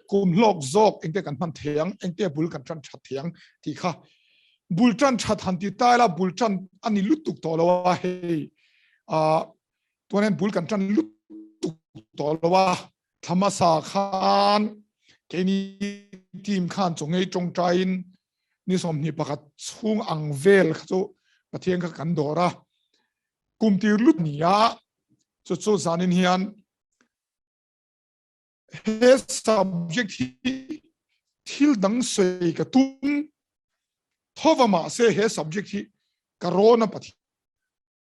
Kum hlawk zawk engte kan hman thei ang, engte bul kan tan that thei ang tih kha. Bul tan that han ti ta ila bul tan a ni lutuk tawh lo a hei. Tuan hian bul kan tan lutuk tawh lo a, thla hmasa khan keini team khan chaw ngei tawngtaiin ni 21 chhung ang vel kha chu Pathian kha kan dawr a. Kum tir lut ni a, chu chu zanin hian he subject hi thil dang sawi ka tum thova mahse he subject hi ka rawn a Pathian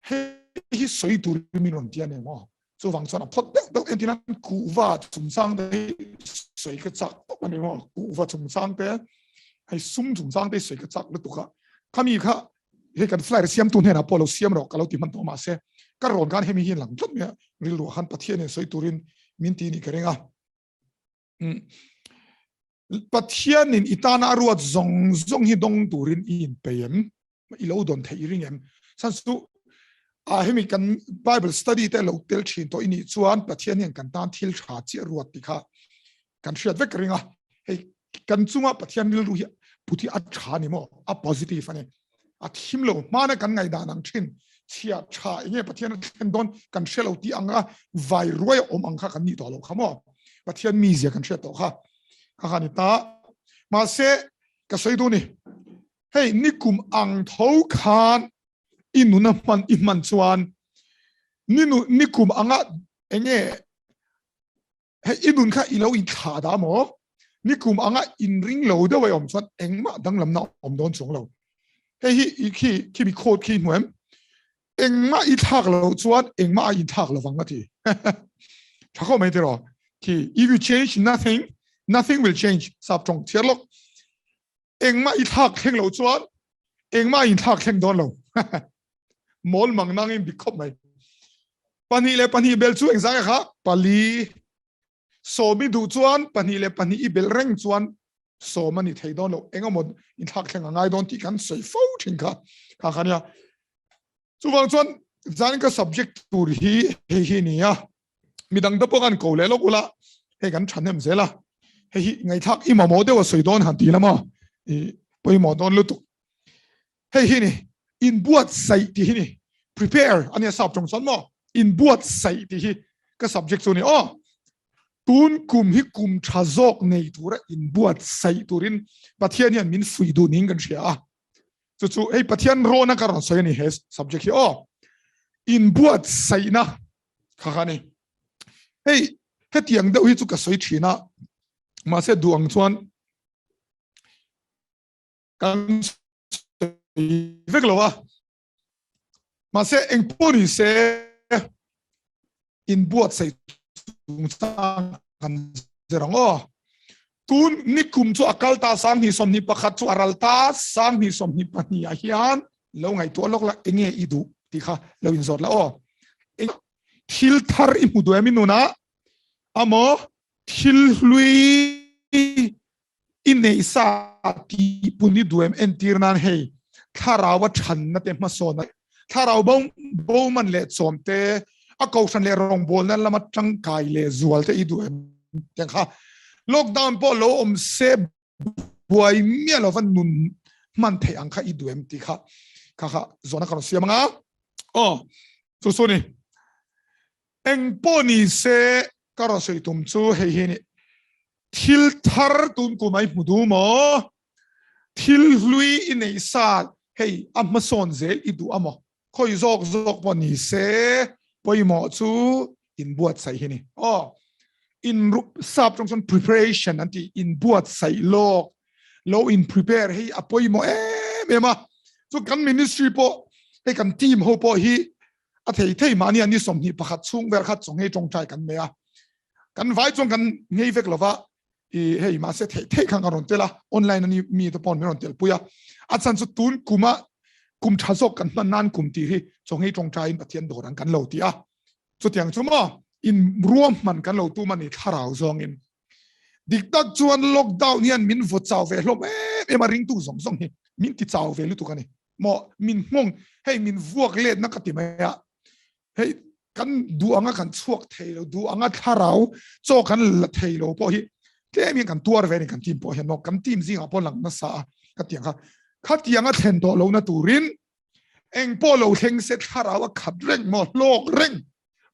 hei hi sawi tur min rawn ti a ni maw? Chuvang chuan a phawt deuh deuh entir nan kuhva chungchang te hi sawi ka chak tawp a ni maw? Kuhva chungchang te, hei sum chungchang te hi sawi ka chak lutuk a. Khami kha hei kan flyer siamtu hnenah pawh lo siam rawh ka lo ti hman tawh mahse ka rawn khan hemi hi lang tlat mai a, rilruah khan Pathianin sawi turin min ti nih ka ring a. Pathianin i tana a ruat zawng zawng hi dawng turin i inpei em? I lo dawn theih i ring em? Chhan chu a hemi kan Bible study te lo tel thin tawh i nih chuan Pathian hian kan tan thil tha chiah ruat ti kha kan hriat vek ka ring a. Hei kan chunga Pathian rilru hi put hi a tha ni maw? A positive a ni. A thim lo hmana kan ngaihdan ang thin chhia tha enge Pathian a thlen dawn kan hre lo tih anga vai ruai a awm ang kha kan nih tawh lo kha maw? Pathian mizia kan hriat tawh kha. Kha kha ni ta. Mahse ka sawi duh ni. Hei nikum ang tho khan i nun a hman i hman chuan ni nu nikum anga enge hei i nun kha i lo inthlah dah maw? Nikum anga inring lo deuh a awm chuan engmah danglamna awm dawn chuang lo. Hei hi i khi khi mi quote khi hmu em? Engmah i thlak lo chuan engmah a inthlak lovang a ti. Tha khawp mai tiraw? Khi if you change nothing, nothing will change sap tawng chhiar lawk. Engmah i thlak thleng lo chuan engmah a inthlak thleng dawn lo. Mawl mang nangin dik khawp mai. 2 leh 2 bel chu engzah nge kha? 4. 10 i duh chuan 2 leh 2 i bel reng chuan 10 a ni thei dawn lo. Engemaw inthlak thleng a ngai dawn tih kan sawi fo thin kha. Kha kha nia. Chuvang chuan zan ka subject tur hi hei hi ni a. Midang te pawh kan ko leh lawk ula hei kan thahnem zel a. Hei hi ngaihthlak i mamawh deuh a sawi dawn han ti la maw? I pawimawh dawn lutuk. Hei hi ni inbuatsaih tih hi ni prepare a nia sap tawng chuan maw? Inbuatsaih tih hi ka subject chu ni aw. Tun kum hi kum tha zawk nei tura inbuatsaih turin Pathian hian min fuih duh niin kan hria a. Chu chu hei Pathian rawna ka rawn sawi a ni he subject hi aw. Inbuatsaihna kha kha ni. Hei hetiang deuh hi chu ka sawi thin a, mahse duh ang chuan kan sawi vek lo a. Mahse engpawh ni se inbuatsaih chungchang kan zir ang aw. Tun nikum chu a kal ta 2021 chu a ral ta 2022 ah hian lo ngaihtuah lawk la enge i duh tih kha lo inzawt la aw. Thil thar i hmu duh em i nunah amaw thil hlui i neih sa tih pun i duh em entir nan hei thlarau a thanna te hmasawn a thlarau bo bo man leh chawm te a kohhran leh rawngbawlna lama tangkai leh zual te i duh em tiang kha lockdown pawh lo awm se buai miah lova nun hman theih ang kha i duh em tih kha kha kha zawhna ka rawn siam anga aw chu chu ni eng pawh ni se ka rawn sawi tum chu hei hi ni Thil thar tun kum a i hmu duh maw? Thil hlui i neih sa hei a hmasawn zel i duh a maw? Khawi zawk zawk pawh ni se pawimawh chu inbuatsaih hi ni. Aw, in sap tawng chuan preparation an ti, inbuatsaih lawk, lo in prepare hei a pawimawh em em a. Chu kan ministry pawh hei kan team ho pawh hi a thei thei mahni an ni 21 chhung vel kha chawnghei tawngtai kan nei a. Kan vai chuan kan ngei vek lova i hei mahse theih theih khan kan rawn tel a, online ani mi te pawh min rawn tel pui a. A chan chu tun kuma kum tha zawk kan hman nan kum tih hi chawnghei tawngtaiin Pathian dawr ang kan lo ti a. Chutiang chu maw in ruahman kan lo tum a ni thlarau zawngin. Dik tak chuan lockdown hian min vaw chau ve hlawm em em a ringtu zawng zawng hi min ti chau ve lutuk a ni. Maw min nghawng hei min vuak letna ka ti mai a. Hei kan duh anga kan chhuak thei lo, duh anga thlarau chaw kan la thei lo pawh hi. Tlem hian kan tuar ve a ni kan team pawh hian maw kan team zingah pawh lang nasa a khatiang kha khatiang a thlen tawh lohna turin eng pawh lo thleng se thlarau a khat reng maw hlawk reng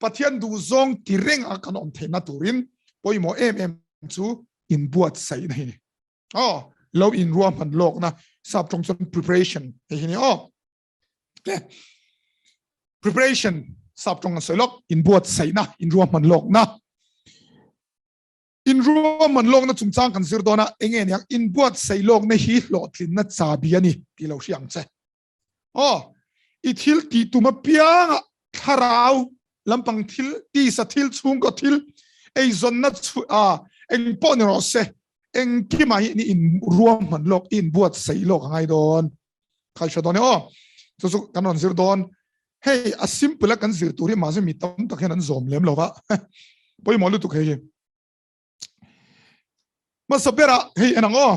Pathian duh zawng ti reng a kan awm theihna turin pawimawh em em chu inbuatsaihna hi ni. Aw lo inruahman lawkna sap tawng chuan preparation hei hi ni aw. Preparation sap tawng an sawi lawk inbuatsaihna inruahman lawkna. Inruahman lawkna chungchang kan zir dawn a, enge niang inbuatsaih lawkna hi hlawhtlinna chabi a ni tih lo hria ang che. Aw, i thil tih tum apianga thlarau lampang thil, tisa thil, chhungkaw thil, eizawnna a eng pawh ni rawh se, engkimah hi ni inruahman lawk, i inbuatsaih lawk a ngai dawn. Khai hria dawn e aw. Chu chu kan rawn zir dawn. Hei a simple a kan zir tur hi mahse mi tam tak hian an zawm lem lo va. Pawimawh lutuk hei hi. Hmasa berah hei en ang aw.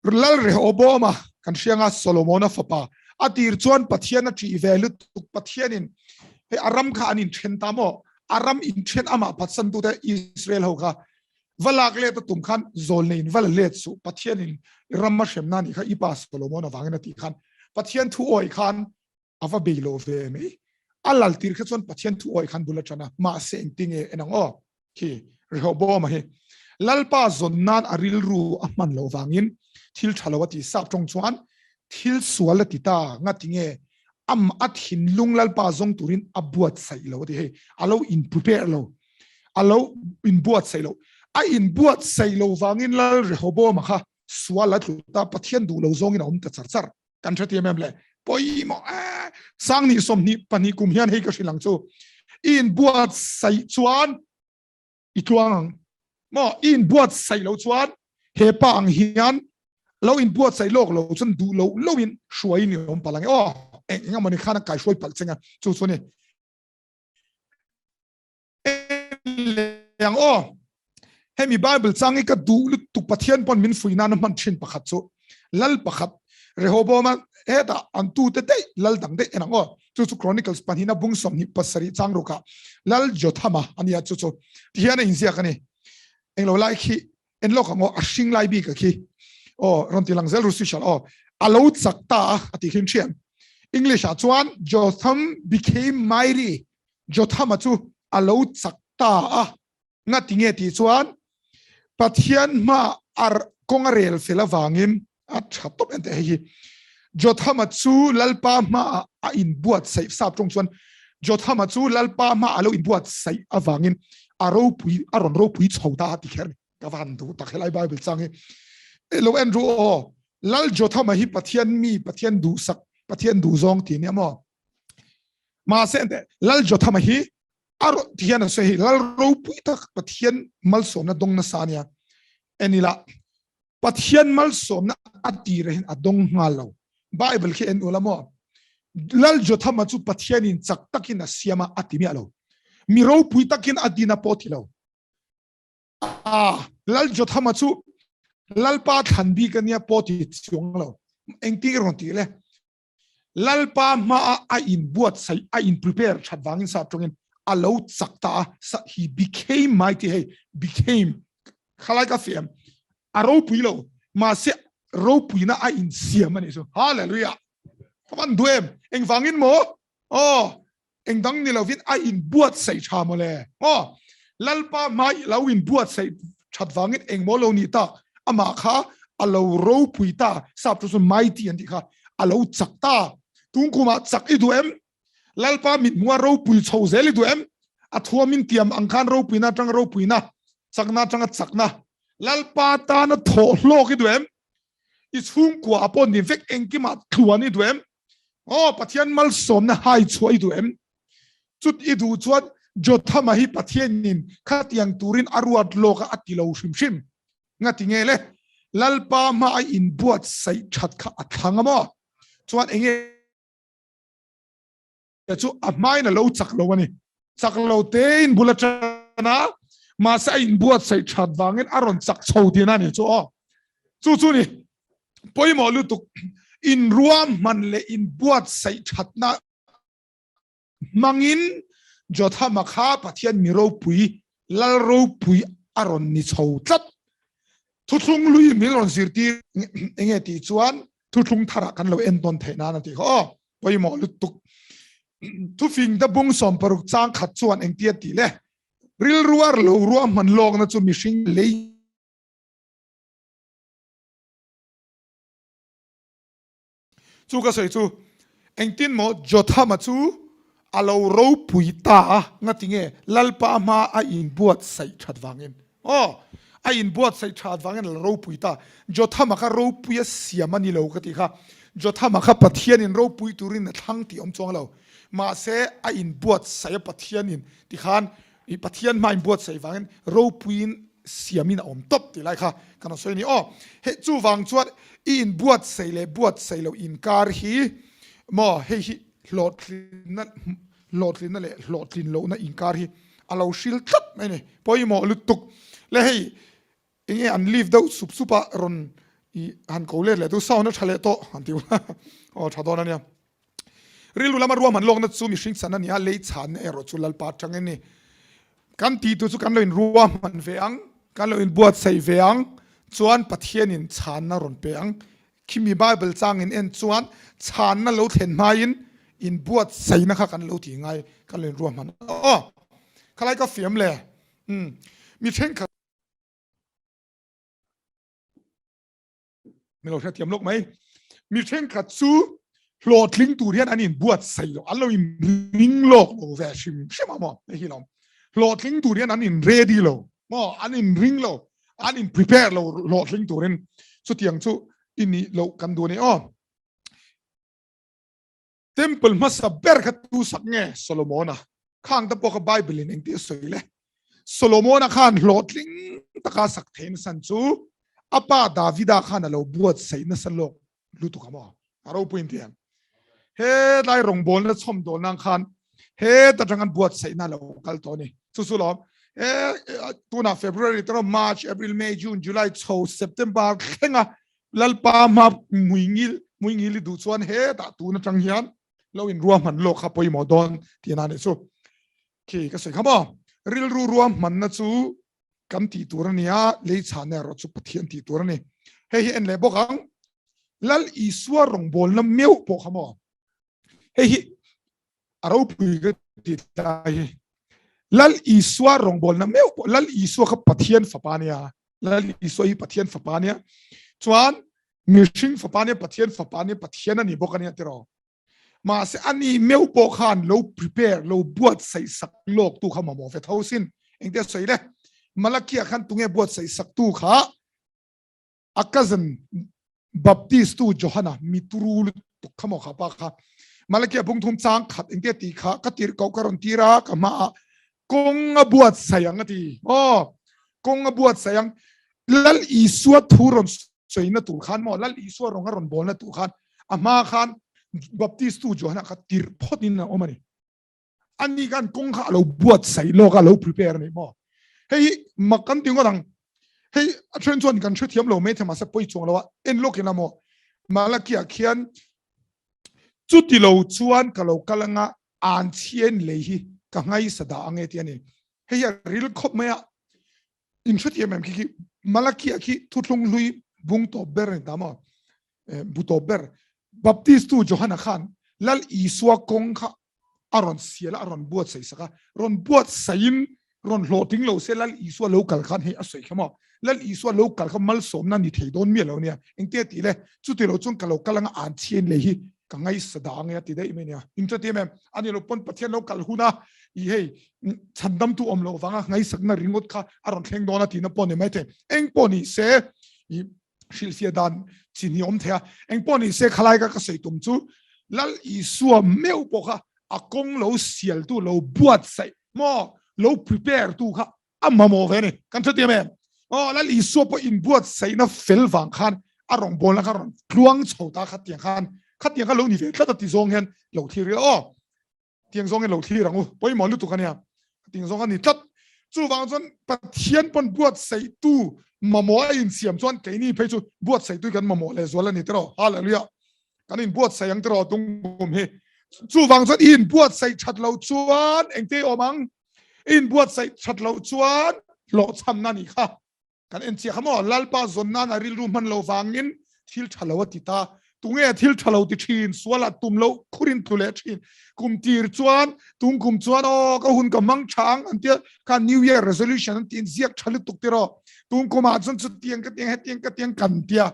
Lal Rehoboama kan hrianga Solomona fapa a tir chuan Pathian a ṭih ve lutuk Pathianin hei a ram kha an inthen ta maw a ram inthen amah phatsantute Israel ho kha Va lak let a tum khan zawl neiin va la let suh, Pathianin i ram a hremna anih kha i pa Solomon avangin a tih khan Pathian thu awi khan a va bei lo ve mai. A lal tir kha chuan Pathian thu awi khan bul a tan a, mahse engtinge en ang aw khi Rehoboam-a hi Lalpa zawn nan a rilru a hman loh vangin thil tha lo a ti sap tawng chuan thil sual a ti ta ngatinge am a thinlung Lalpa zawng turin a buatsaih lo a ti hei a lo in prepare lo a lo inbuatsaih lo. A inbuatsaih lo vangin Lal Rehoboama kha sual a tlu ta, Pathian duh lo zawngin a awm ta char char. Kan hrethiam em le? Pawimawh e! Sangni 22 kum hian hei ka hrilh ang chu. I inbuatsaih chuan i tluang ang. Maw? I inbuatsaih lo chuan he pa ang hian lo inbuatsaih lawk lo chuan duh lo loin hruaiin i awm palh ang e. Aw, eng eng emawni khan a kaihruai palh cheng a, chu chu a ni. Ang aw hemi bible chang hi ka duh lutuk pathian pawn min fui nan a hman thin pakhat chu lal pakhat Rehoboam heta an tu te daih lal dang daih en ang aw chu chu Chronicles pahnihna bung 27 chang ruka lal Jothama ania chu chu tihian a inziak ani englo lai khi en lawk ang aw a hring lai bik a khi aw rawn ti lang zel ru social aw a lo chak ta a a ti khin thian English ah chuan Jotham became mighty Jothama chu a lo chak ta a, ngatinge tih chuan Pathian hma ar kawng a rel fel avangin a tha tawp en teh hei hi. Jothama chu Lalpa hmaah a inbuatsaih sap tawng chuan Jothama chu Lalpa hmaah a lo inbuatsaih avangin a ropui a rawn ropui chho ta a ti kher a ni. Ka van duh tak helai Bible chang hi. Lo en ru aw, Lal Jothama hi Pathian mi, Pathian duhsak, Pathian duhzawng ti nia maw? Mahse ente Lal Jothama hi a ti hian an sawi hei Lal ropui tak Pathian malsawmna dawng nasa ania. Enila Pathian malsawmna a tir hian a dawng nghal lo. Bible khi en ula maw? Lal Jothama chu Pathianin chak takin a siam a, a ti miah lo. Mi ropui takin a din a pawh ti lo. A Lal Jothama chu Lalpa thlan bik ania pawh ti chuang lo. Engtin rawn ti le? Lalpa hmaah a inbuatsaih, a in prepare that vangin sap tawngin a lo chak ta a, he became mighty hei, became khalai ka fiam, a ropui lo, mahse ropuina a insiam a nih chu. Hallelujah! Ka van duh em? Engvangin maw? Aw, Eng dang ni lovin a inbuatsaih tha mawle. Aw, Lalpa hmai lo inbuatsaih that vangin engmaw lo nih tak, amah kha a lo ropui ta, sap chu chuan mighty an tih kha, a lo chak ta. Tun kumah chak i duh em? Lalpa mithmuha ropui chho zel i duh em? A thuamin tiam ang khan ropuina atanga ropuina, chakna atanga chakna, Lalpa tana thawh hlawk i duh em? I chhungkua ah pawh ni vek engkimah tluan i duh em? Aw, Pathian malsawmna hai chhuah i duh em? Chut i duh chuan Jothama hi Pathianin khatiang turin a ruat lawk a a ti lo hrim hrim. Ngati nge le? Lalpa hma a inbuatsaih that kha a thlang a maw? Chuan enge chu a hmain a lo chak lo a ni. Chak lo tein bul atana mahse a inbuatsaih that vangin a rawn chak chho tihna a ni chu aw. Chu chu ni pawimawh lutuk inruahman leh inbuatsaih thatna hmangin Jothama kha Pathian mi ropui, Lal ropui. a rawn ni chho tlat. Thuthlung lui min rawn zirtir enge tih chuan thuthlung tharah kan lo entawn theih nan a tih kha aw. Pawimawh lutuk. Thufing te bung 60 chang khat chuan engtia tih le? Rilruar lo ruahman lawkna chu mihring lei Chu ka sawi chu engtin maw Jothama chu a lo ropui ta a, ngatinge Lalpa hma a inbuatsaih that vangin aw, a inbuatsaih that vangin a lo ropui ta. Jothama kha ropui a siam a ni lo ka tih kha, Jothama kha Pathianin ropui turin a thlang tih awm chuang lo, mahse a inbuatsaih a Pathianin tikhan I Pathian hma in buatsaih vangin ropuiin siamin a awm tawp tih lai kha kan rawn sawi a ni aw. Hei chuvang chuan i inbuatsaih leh buatsaih loh inkar hi maw hei hi hlawhtlinna hlawhtlinna leh hlawhtlin lohna inkar hi a lo hril tlat mai a ni. Pawimawh lutuk le hei enge an leave deuh sup sup a rawn i han ko let leh tu sound a tha leh tawh han ti ula aw tha dawn a nia. Rilru lama ruahman lawkna chu mihring chan a ni a, lei chhanna erawh chu Lalpa atangin a ni. Kan tihtu chu kan lo inruahman ve ang, kan lo inbuatsaih ve ang, chuan Pathianin chhanna rawn pe ang. Khimi Bible changin en chuan chhanna lo thlen hmain inbuatsaihna kha kan lo ti ngai, kan lo inruahman. Aw, khalai ka fiam le. Umm, mi thenkhat. Mi lo hrethiam lawk mai. Mi thenkhat chu hlawhtling tur hian an inbuatsaih lo, an lo inring lawk lo ve hrim hrim a maw? Hei hi lawm. Hlawhtling tur hian an in ready lo maw? An inring lo, an in prepare lo hlawhtling turin. Chutiang chu i nih loh kan duh a ni aw. Temple hmasa ber kha tu sak nge? Solomona. Khang te pawh kha Bible in engti a sawi le? Solomona khan hlawhtling taka sak theih nasan chu a pa Davida khan a lo buatsaih nasa lawk lutuk a maw? A ropui in ti em? Hetlai rawngbawlna chhawmdawl nan khan heta tang an buatsaihna a lo kal tawh a ni. Chu chu lawm. He tunah February te March, April, May, June, July chho September thlenga Lalpa hma hmuingil hmuingil i duh chuan hetah tun atang hian lo in ruahman lawk kha pawimawh dawn tih a ni chu. Khi ka sawi kha maw? Rilru ruahmanna chu kan tih tur a ni a, lei chhahna erawh chu Pathian tih tur a ni. Hei hi en leh bawk ang. Lal Isua rawngbawlna meuh pawh kha maw? Hei hi a ropui ka ti tlai hi. Lal Isua rawngbawlna meuh pawh Lal Isua kha Pathian fapa nia. Lal Isua hi Pathian fapa nia. Chuan mihring fapa nia Pathian fapa nia Pathian ani bawk ania tiraw. Mahse ani meuh pawh khan lo prepare lo buatsaih sak lawk tu kha mamawh ve tho sin. Engtia sawi le? Malakia khan tunge buatsaih sak tu kha A cousin Baptist tu Johana mi turu lutuk kha maw kha pa kha Malakia bung thum chang khat engte ti kha ka tir ko ka rawn tir a ka hma ah kawng a buatsaih ang a ti aw kawng a buatsaih ang Lal Isua thu rawn sawina tur khan maw Lal Isua rawn a rawn bawlna tur khan a hma khan Baptist tu Johana kha tir phawt in a awm a ni. Ani khan kawng kha a lo buatsaih lawk a, a lo prepare a ni maw? Hei hi mak kan ti ngawt ang. Hei a then chuan kan hrethiam lo mai thei mahse pawi chuang lo a, en lawk ila maw? Malakia khian chuti lo chuan ka lo kal anga an chhiain lei hi ka ngaisa dah ang e ti a ni. Hei hi a ril khawp mai a, in hrethiam em khi khi Malakia khi thuthlung hlui bung tawp ber a ni ta maw? Bu tawp ber. Baptist tu Johana khan Lal Isua kawng kha a rawn sial a, a rawn buatsaih sak a, rawn buatsaihin rawn hlawhtling lo se Lal Isua lo kal khan hei a sawi kha maw? Lal Isua lo kal kha malsawmna ni thei dawn miah lo nia. Engtia tih le? Chuti lo chuan ka lo kal anga an chhiain lei hi ka ngaisa dah ang e a ti daih mai nia. Inhrethiam em? Ani lo pawn Pathian lo kal hun a, i hei chhandamtu awm loh vanga ngaisakna ringawt kha a rawn thleng dawn a tihna pawh ni maithei. Eng pawh ni se i hrilhfiah dan chi ni awm thei a. Eng pawh ni se khalai ka ka sawi tum chu Lal Isua meuh pawh kha a kawng lo sialtu lo buatsaih maw lo prepare tu kha a mamawh ve a ni. Kan hrethiam em? Aw Lal Isua pawh inbuatsaihna fel vang khan a rawngbawlna kha rawn tluang chho ta khatiang khan khatiang kha lo ni ve tlat a ti zawng hian lo thlir ila aw. Tiang zawng in lo thlir ang u. Pawimawh lutuk a nia. Tiang zawng a ni tlat. Chuvang chuan Pathian pawn buatsaihtu mamawh a insiam chuan keini phei chu buatsaihtu kan mamawh leh zual a ni tiraw. Hallelujah. Kan inbuatsaih ang tiraw tungkum hi. Chuvang chuan i inbuatsaih that loh chuan engte awm ang? I inbuatsaih that loh chuan. Hlawhchhamna nih kha. Kan en chiah kha maw? Lalpa zawn nan a rilru hman lo vangin thil tha lo a ti ta. Tunge thil tha lo ti thin? Sual ah tum loh khurin tlu leh thin. Kum tir chuan, tung kum chuan aw ka hun ka hmang tha ang an tia kha New Year resolution an tiin ziak tha lutuk tiraw. Tung kum ah chuan chutiang ka tiang hetiang ka tiang kan tia.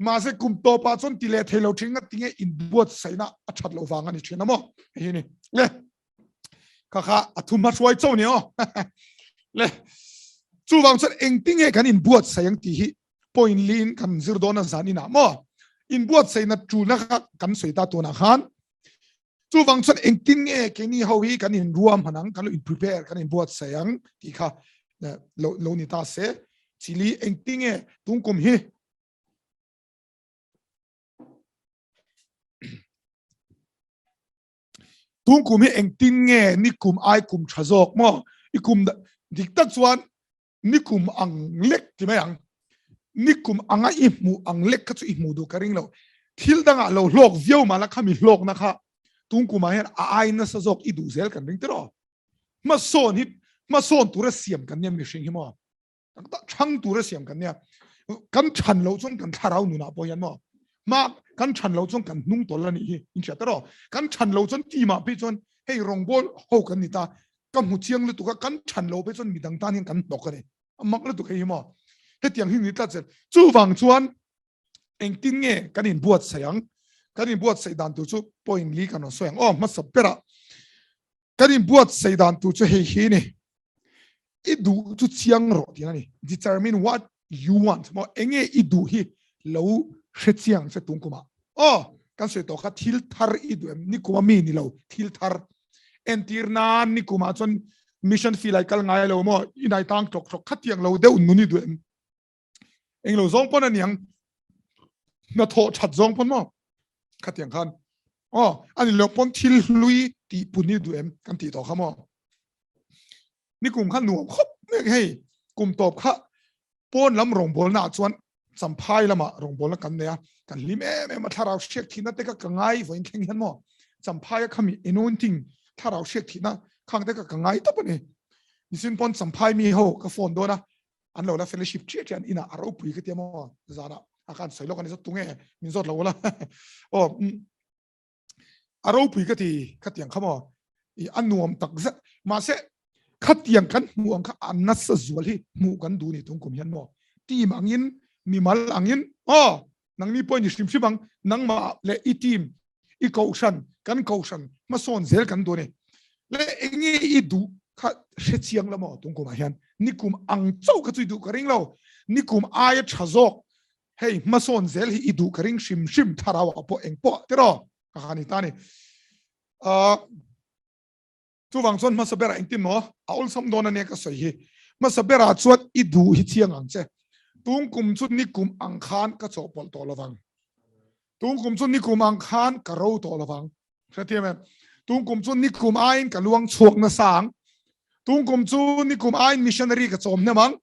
Mahse kum tawp ah chuan ti leh thei lo thin nga tinge inbuatsaihna a that loh vang a ni thin a maw? Hei hi ni. Le. Kha kha a thu hma hruai cho ni aw. Le chuvang chuan engtinge kan inbuatsaih ang tih hi point liin kan zir dawn a zan inah maw? Inbuatsaihna tulna kha kan sawi ta tunah khan chuvang chuan engtin nge keini ho hi kan inruam hman ang, kan lo in prepare, kan inbuatsaih ang tih kha lo lo ni ta se. Chili engtinge tungkum hi Tun kum hi engtin nge nikum ai kum tha zawk maw? I kum dik tak chuan nikum ang lek ti mai ang. Nikum anga i hmuh ang lek kha chu i hmuh duh ka ring lo. Thil dangah lo hlawk viau mah la khami hlawkna kha tun kumah hian a ai nasa zawk i duh zel kan ring tiraw? Hmasawn hi hmasawn tura siam kan nia mihring hi maw? Chhang tura siam kan nia. Kan chhan loh chuan kan thlarau nunah pawh hian maw? Hma kan chhan loh chuan kan hnung tawlh a nih hi in hriat tiraw? Kan chhan loh chuan team ah phei chuan hei rawngbawl ho kan ni ta. Ka hmu chiang lutuk a, kan chhan loh phei chuan midang tan hian kan hnawk a ni. A mak lutuk hei hi maw? Hetiang hi ni tlat zel. Chuvang chuan engtin nge kan inbuatsaih ang? Kan inbuatsaih dan tur chu point li kan rawn sawi ang. Aw hmasa berah Kan inbuatsaih dan tur chu hei hi ni. I duh chu chiang rawh tih a ni. Determine what you want. Maw enge i duh hi lo hre chiang che tung kumah. Aw, kan sawi tawh kha thil thar i duh em? Nikuma mi ni lo, thil thar. Entir nan nikumah chuan mission field ah i kal ngai lo maw? I nai tang tlawk tlawk khatiang lo deuh nun i duh em? Englo zawng pawn a niang. Hnathawh that zawng pawn maw? Khatiang khan. Aw, ani lo pawn thil hlui tih pun i duh em? Kan tih tawh kha maw? Nikum kha nuam khawp mai hei. Kum tawp kha pawn lam rawngbawlna ah chuan Champhai lamah rawngbawlna kan nei a. Kan hlim em em a, thlarau hriak thihna te kha ka ngai vawiin thleng hian maw? Champhai a khami anointing thlarau hriak thihna khang te kha ka ngai tawp a ni. Nisin pawn Champhai mi ho ka phone dawn a, an lo la fellowship ṭhiah ṭhiah an inah a ropui ka tia maw zanah a khan sawi lawk a ni zawt tunge min zawt lo ula aw a ropui ka ti ka tiang kha maw i a nuam tak zet mahse khatiang kan hmuh ang kha a nasa zual hi hmuh kan duh ni tung kum hian maw team angin mimal angin aw nangni pawh ni hrim hrim ang nangmah leh i team i kohhran kan kohhran hmasawn zel kan duh a ni. Le enge i duh kha hre chiang la maw tung kumah hian nikum ang chauh kha chu i duh ka ring lo nikum aia tha zawk hei hmasawn zel hi i duh ka ring hrim hrim thlarau ah pawh eng pawh tiraw ka kha ni ta ni. Chuvang chuan hmasa berah engtin maw a awlsam dawn ania ka sawi hi. Hmasa berah chuan i duh hi chiang ang che. Tung kum chu nikum ang khan ka chawhpawlh tawh lovang. Tung kum chu nikum ang khan ka ro tawh lovang. Hrethiam em? Tung kum chu nikum aiin ka luang chhuak nasa ang. Tung kum chu nikum aiin missionary ka chawm hnem ang.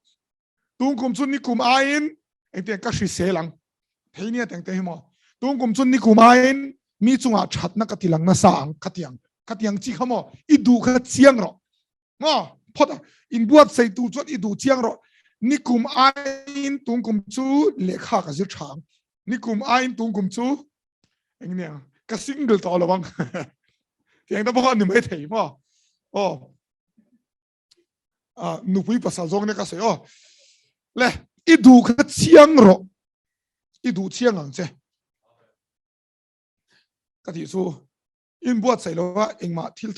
Tung kum chu nikum aiin engtiang ka hrisel ang. Thei nia teng te hi maw. Tung kum chu nikum aiin mi chungah thatna ka tilang nasa ang khatiang khatiang chi kha maw i duh kha chiang rawh maw phawt a inbuatsaih tur chuan i duh chiang rawh nikum aiin tung kum chu lehkha ka zir tha ang nikum aiin tung kum chu eng nia ka single tawh lo ang tiang te pawh a ni mai thei maw aw ah nupui pasal zawng ne ka sawi aw le i duh kha chiang rawh i duh chiang ang che ka tih chu in buatsaih lo a engmah thil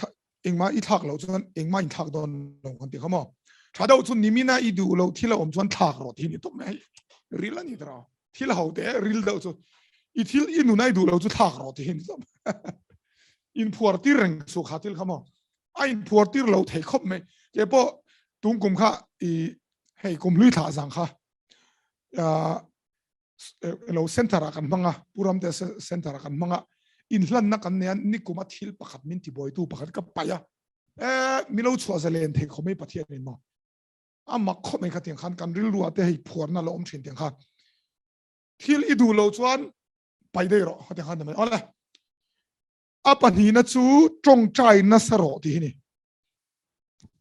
engmah i thlak loh chuan engmah in thlak dawn lo kan ti kha maw tha deuh chu nimina i duh loh thil a awm chuan thlak rawh tih ni tawp mai ril a ni tawh thil ho te ril deuh chu i thil i nuna i duh lo chu thlak rawh tih ni tawp in phuar tir reng chu kha thil kha maw a in phuar tir lo thei khawp mai ke pawh tung kum kha i hei kum hlui thlah zang kha lo center ah kan hmang a Pu Ramte center ah kan hmang a inhlanna kan nei a nikum a thil pakhat min ti buaitu pakhat ka paih a e mi lo chhuah zalen thei khawp mai Pathian in maw a mak khawp mai kha tiang khan kan rilru ah te hei phuarna lo awm thin tiang khan thil i duh lo chuan pai dei rawh kha tiang khan ni mai awle a pahnihna chu tawngtai nasa rawh tih hi ni.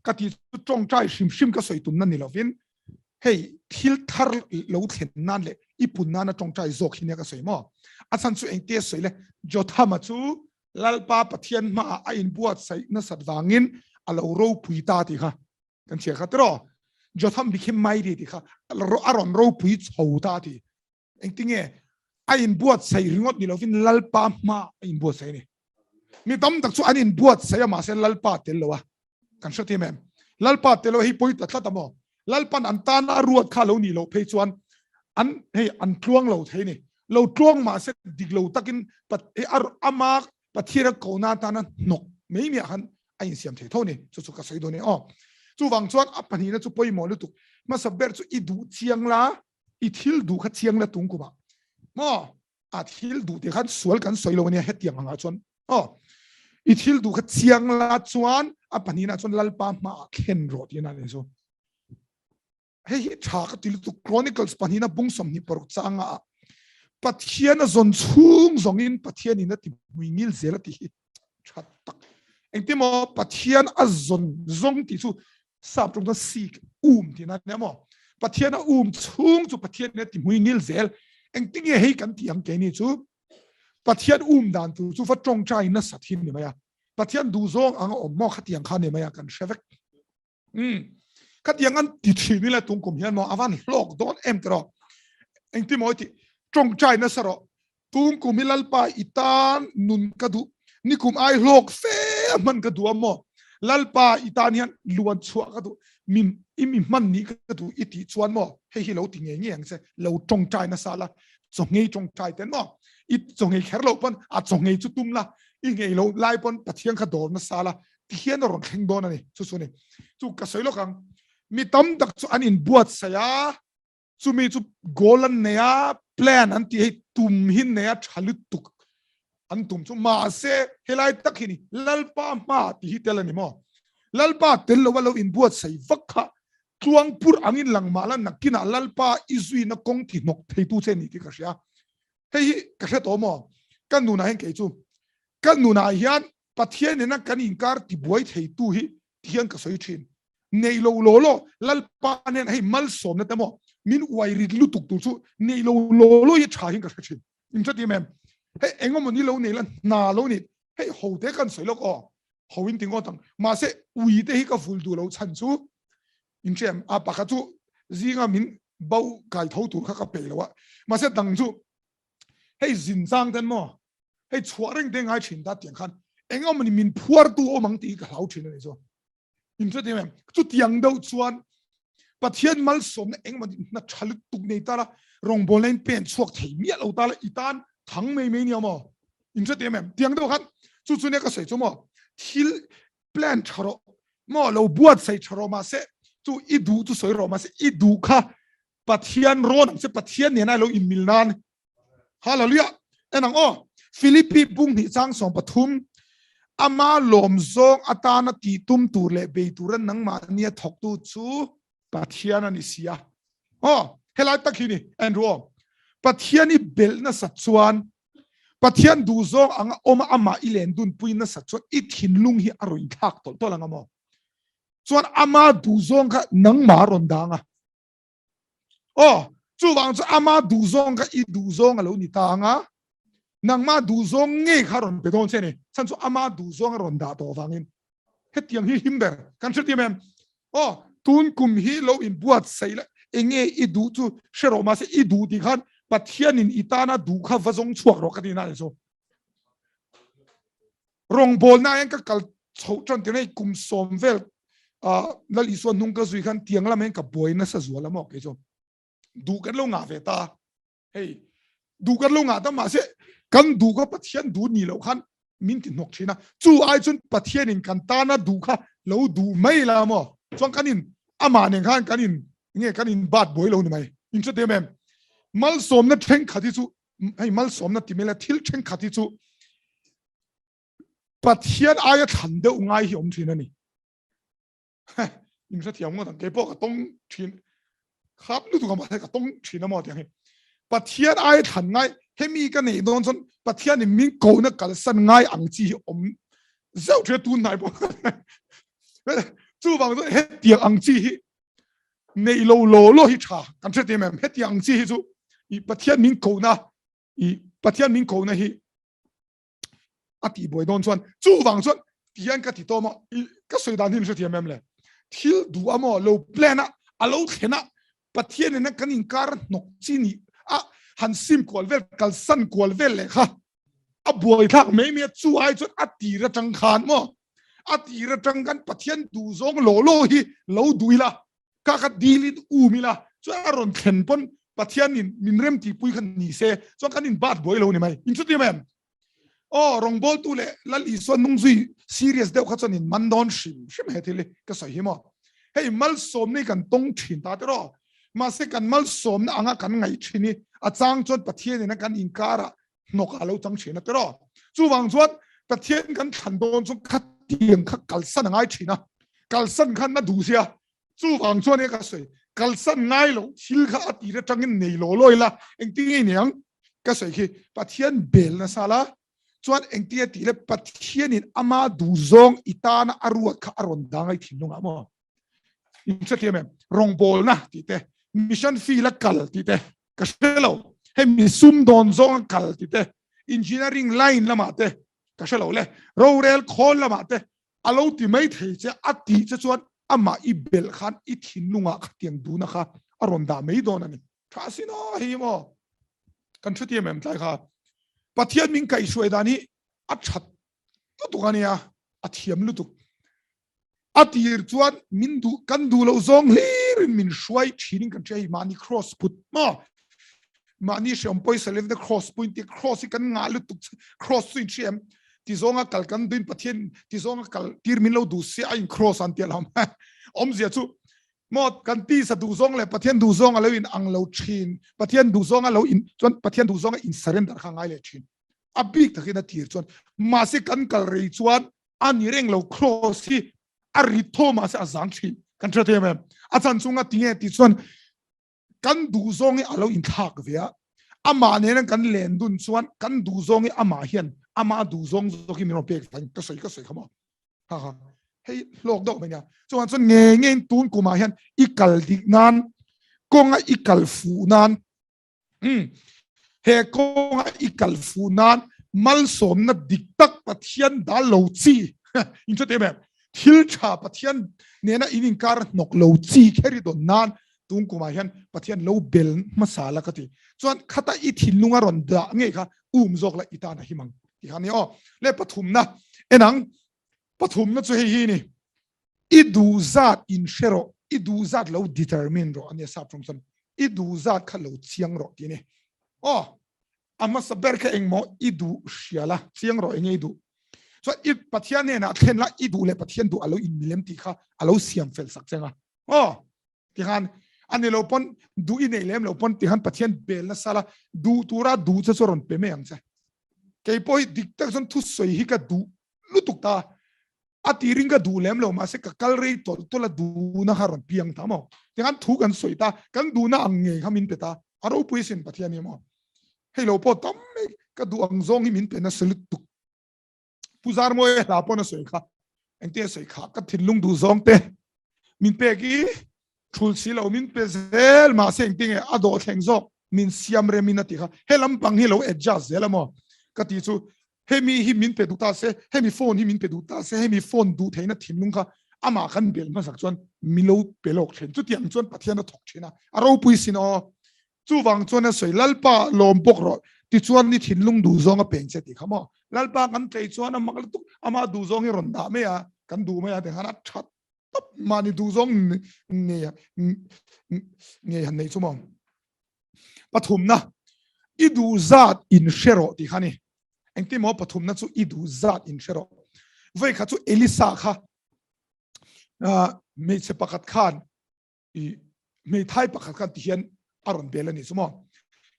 Ka ti chu tawngtai hrim hrim ka sawi tumna ni lovin hei thil thar lo thlen nan leh i pun nana tawngtai zawk hi nia ka sawi maw. A chhan chu engte sawi le Jothama chu Lalpa Pathian hmaah a inbuatsaih nasat vangin a lo ropui ta tih kha kan chhiar kha tiraw. Jotham became mighty tih kha a rawn ropui chho ta tih. Engtinge a inbuatsaih ringawt ni lovin Lalpa hma a inbuatsaih a ni. Mi tam tak chu an inbuatsaih a mahse Lalpa tel lo a. Kan hre thiam em? Lalpa tel lo hei pawi ta tlat a maw? Lalpan an tana a ruat kha lo nih loh phei chuan an hei an tluang lo thei ni. Lo tluang mahse dik lo takin ama Pathian a kohna atana hnawk mai miah khan a insiam thei tho ni. Chu chu ka sawi dawn e aw. Chuvang chuan a pahnihna chu pawimawh lutuk. Hmasa ber chu i duh chiang la, i thil duh kha chiang la tung kumah maw a thil duh te khan sual kan sawi lo ania hetiang angah chuan aw i thil duh kha chiang la chuan a pahnihna chuan lalpa hmaah thlen rawh tihna ani chu hei hi tha ka ti lutuk Chronicles pahnihna bung 26 changa ah Pathian a zawn chhung zawngin Pathian in a ti hmui ngil zel a ti hi tha tak engtimaw Pathian a zawn zawng tih chu sap tawng chuan seek um tihna a nia maw Pathian a um chhung chu Pathian in a ti hmui ngil zel engtinge hei kan tih ang keini chu Pathian um dan tur chu va tawngtai nasat hi ni mai a Pathian duhzawng ang a awm maw khatiang kha ni mai a kan hre vek um khatiang an ti thin ila tung kum hian maw avan hlawk dawn em tiraw engtimaw ti tawngtai nasa rawh Tung kum hi Lalpa i tan nun ka duh, nikum ai hlawk fe a hman ka duh a maw? Lalpa i tan hian luan chhuah ka duh, min i mi hman nih ka duh i tih chuan maw hei hi lo ti ngei ngei ang che, lo tawngtai nasa la, chawnghei tawngtai ten maw i chawnghei kher loh pawn a chawnghei chu tum la, i nghei loh lai pawn Pathian kha dawr nasa la, tihian a rawn thleng dawn a ni, chu chu a ni. Chu ka sawi lawk ang, mi tam tak chu an inbuatsaih a, chumi chu goal an nei a plan an ti hei tum hi nei a tha lutuk an tum chu mahse helai tak hi ni lalpa hma ti hi tel ani maw lalpa tel lo a lo inbuatsaih vak kha tluang pur angin lang mah la nakinah lalpa i zuina kawng ti hnawk theitu che ni tih ka hria hei hi ka hre tawh maw ka nunah hian kei chu ka nunah hian Pathian nena kan inkar tibuai theitu hi tihian ka sawi thin. Nei lo law law Lalpa nen hei malsawmna te maw min uai rit lutuk tur chu nei lo law law hi tha hian ka hre thin. In hre tim em? Hei engemaw ni lo nei la hna lo ni hei ho te kan sawi lawk aw ho in ti ngawt ang mahse ui te hi ka vul duh lo chhan chu in hre em a pakhat chu zinga min bo kai tho tur kha ka peih lo a mahse dang chu hei zin chang ten maw hei chhuah reng te ngai thin ta tiang khan engemaw ni min phuartu awm ang tih hi ka hlau thin a ni chu in hre em chu tiang deuh chuan Pathian malsawmna engemaw na tha lutuk nei ta la rawngbawlna in pen chhuak thei miah lo ta la i tan thang mai mai nia maw in hre em tiang deuh khan chu chu nia ka sawi chu maw thil plan tha rawh maw lo buatsaih tha rawh mahse chu i duh chu sawi rawh mahse i duh kha Pathian rawn ang che Pathian nena lo inmil nan Hallelujah en ang aw Philippi bung hnih chang 13 ama lawm zawng atana ti tum tur leh bei turan nangmah nia thawktu chu Pathian ani si a aw helai tak hi ni en ru aw Pathian i belh nasat chuan Pathian duh zawng anga awma amah i len dun pui nasat chuan i thinlung hi a rawn inthlak tawlh tawlh anga maw chuan ama duh zawng kha nangmah a rawn dang a Aw, chuvang chu ama duhzawng kha i duhzawng a lo ni ta anga, nangmah duhzawng ngei kha rawn pe dawn che ni. Chhan chu ama duhzawng a rawn dah tawh avangin hetiang hi him ber kan hrethiam em? Aw, tun kum hi lo inbuatsaih la, enge i duh chu hre rawh mahse i duh tih khan Pathianin i tana duh kha va zawng chhuak rawh ka ti na ni chu. Rawngbawlna hian ka kal chhoh tan tir hei kum sawm vel Lal Isua hnung ka zui khan tiang lam hian ka buai nasa zual a maw kei chu duh kan lo ngah ve ta hei duh kan lo ngah ta mahse kan duh kha Pathian duh ni lo khan min ti hnawk thin a chu ai chuan Pathian in kan tana duh kha lo duh mai la maw chuan kan in amah nen khan kan in nge kan in bat buai lo ni mai in hre em em malsawmna thenkhat hi chu hei malsawmna ti mai la thil thenkhat hi chu Pathian aia thlan deuh ngai hi awm thin a ni. In hrethiam ngawt ang, keipawh ka tawng thin khap lutuk a mahse ka tawng thin a maw tiang hi. Pathian aia thlan ngai, hemi ka neih dawn chuan Pathian in min kohna kalsan ngai ang chi hi awm zeuh thin a tun hnai pawh. Chuvang chu hetiang ang chi hi nei lo law law hi tha kan hre em em hetiang ang chi hi chu i Pathian min kohna i Pathian min kohna hi a tih buai dawn chuan chuvang chuan tihian ka ti tawm a ka sawi dan hi min hrethiam em le thil duh a maw lo plan a a lo thlen a Pathian nena kan inkar hnawk chi ni a han sim kual vel kalsan kual vel leh kha a buai thlak mai mai a chu ai chuan a tir atang khan maw a tir atang kan Pathian duh zawng law law hi lo duh ila ka ka dilin um ila chuan a rawn thlen pawn Pathian in min rem tih pui kha ni se chuan kan in bat buai lo ni mai in chuti em aw rawngbawltu leh Lal Isua nung zui serious deuh kha chuan in man dawn hrim hrim he thil hi ka sawi hi maw hei malsawmna hi kan tawng thin ta tiraw mahse kan malsawmna anga kan ngaih thin hi a chang chuan Pathian in a kan inkarah hnawk a lo chang thin a tiraw chuvang chuan Pathian kan thlan dawn chu khatiang kha kalsan a ngai thin a kalsan khan na duh sia chuvang chuan e ka sawi kalsan ngai lo thil kha a tir atangin nei lo lawi la engtin nge niang ka sawi khi Pathian bel nasa la chuan engtin nge tih le Pathianin ama duhzawng i tana a ruat kha a rawn dang ai thinlungah maw in hrethiam em rawngbawlna tih te mission field a kal tih te ka hre lo hei mi sum dawn zawng a kal tih te engineering line lamah te ka hre lo le rorel khawl lamah te a lo ti mai thei che a tih che chuan amah i belh khan i thinlungah khatiang duhna kha a rawn dah mai dawn a ni tha sin aw hei maw kan hrethiam em tlai kha Pathian min kaihhruai dan hi a that lutuk a nia a thiam lutuk a tir chuan min duh kan duh loh zawng hlirin min hruai thinin kan hria hi mahni cross put maw mahni hreawm pawisa levna cross point ti cross hi kan ngah lutuk cross chu in hria em ti zawnga kal kan duin pathian ti zawnga kal tir min lo duh sia a in cross an tia lo awmzia chu maw kan ti sa duh zawng leh pathian duh zawng a lo in ang lo thin pathian duh zawng a lo in chuan pathian duh zawng a in surrender kha ngai leh thin a bik takin a tir chuan mahse kan kal rei chuan a ni reng lo cross hi a rit tho mahse a zang thin kan hre thei em a chan chunga tinge ti chuan kan duh zawng hi a lo inthlak ve a amah nena kan len dun chuan kan duh zawng hi amah hian ama duh zawng zawk hi min rawn pek ka sawi ka sawi kha maw ha ha hei hlawk deuh mai nia chuan chuan nge nge tun kumah hian i kal dik nan kawnga i kal fuh nan He kawnga i kal fuh nan malsawmna dik tak Pathian dal lo chi in hre em em thil tha Pathian nena in inkar hnawk lo chi kher i dawn nan tun kumah hian Pathian lo bel hmasa la ka ti chuan khata i thinlung a rawn dah ngei kha um zawk la i tan a him ang ti kha ni aw le pathumna enang pathumna chu hei hi ni I duh zat in hre rawh, i duh zat lo determine rawh ania sap rawng chuan i duh zat kha lo chiang rawh tih a ni. Aw, a hmasa ber kha engmaw i duh hria la, chiang rawh enge i duh. Chuan i Pathian hnenah thlen la, i duh leh Pathian duh a lo inmilem tih kha a lo siam fel sak cheng a. Aw, tikhan a ni lo pawn duh i nei lem lo pawn tikhan Pathian bel nasa la, duh tura duh che chu a rawn pe mai ang che. Kei pawh hi dik tak chuan thusawi hi ka duh lutuk ta. A tirin ka duh lem lo mahse ka kal rei tawlh tawlh a duhna kha rawn piang ta maw tikhan thu kan sawi ta kan duhna ang ngei kha min pe ta a ropui sin Pathian hi maw hei lo pawh tam mai ka duh ang zawng hi min pe nasa lutuk Pu Zarmawi hla pawn a sawi kha engtin a sawi kha ka thinlung duh zawng te min pek i thul si lo min pe zel mahse engtin nge a dawh thleng zawk min siam rem in a ti kha he lampang hi lo adjust zel a maw ka ti chu hemi hi min pe duh ta se hemi phone hi min pe duh ta se hemi phone duh theihna thinlung kha amah kan bel hmasak chuan min lo pe lawk thin chutiang chuan Pathian a thawk thin a a ropui sin aw chuvang chuan a sawi Lalpa lawm bawk rawh tichuan ni thinlung duh zawng a peng che tih kha maw Lalpa kan tlei chuan a mak lutuk ama duh zawng hi rawn dah mai a kan duh mai a tikhan a that tawp mahni duh zawng ngei ngei han nei chu maw pathumna i duh zat in hre rawh tih kha ni engtin maw pathumna chu i duh zat in hre rawh vei kha chu Elisa kha hmeichhe pakhat khan i hmeithai pakhat khan ti hian a rawn bel ani chu maw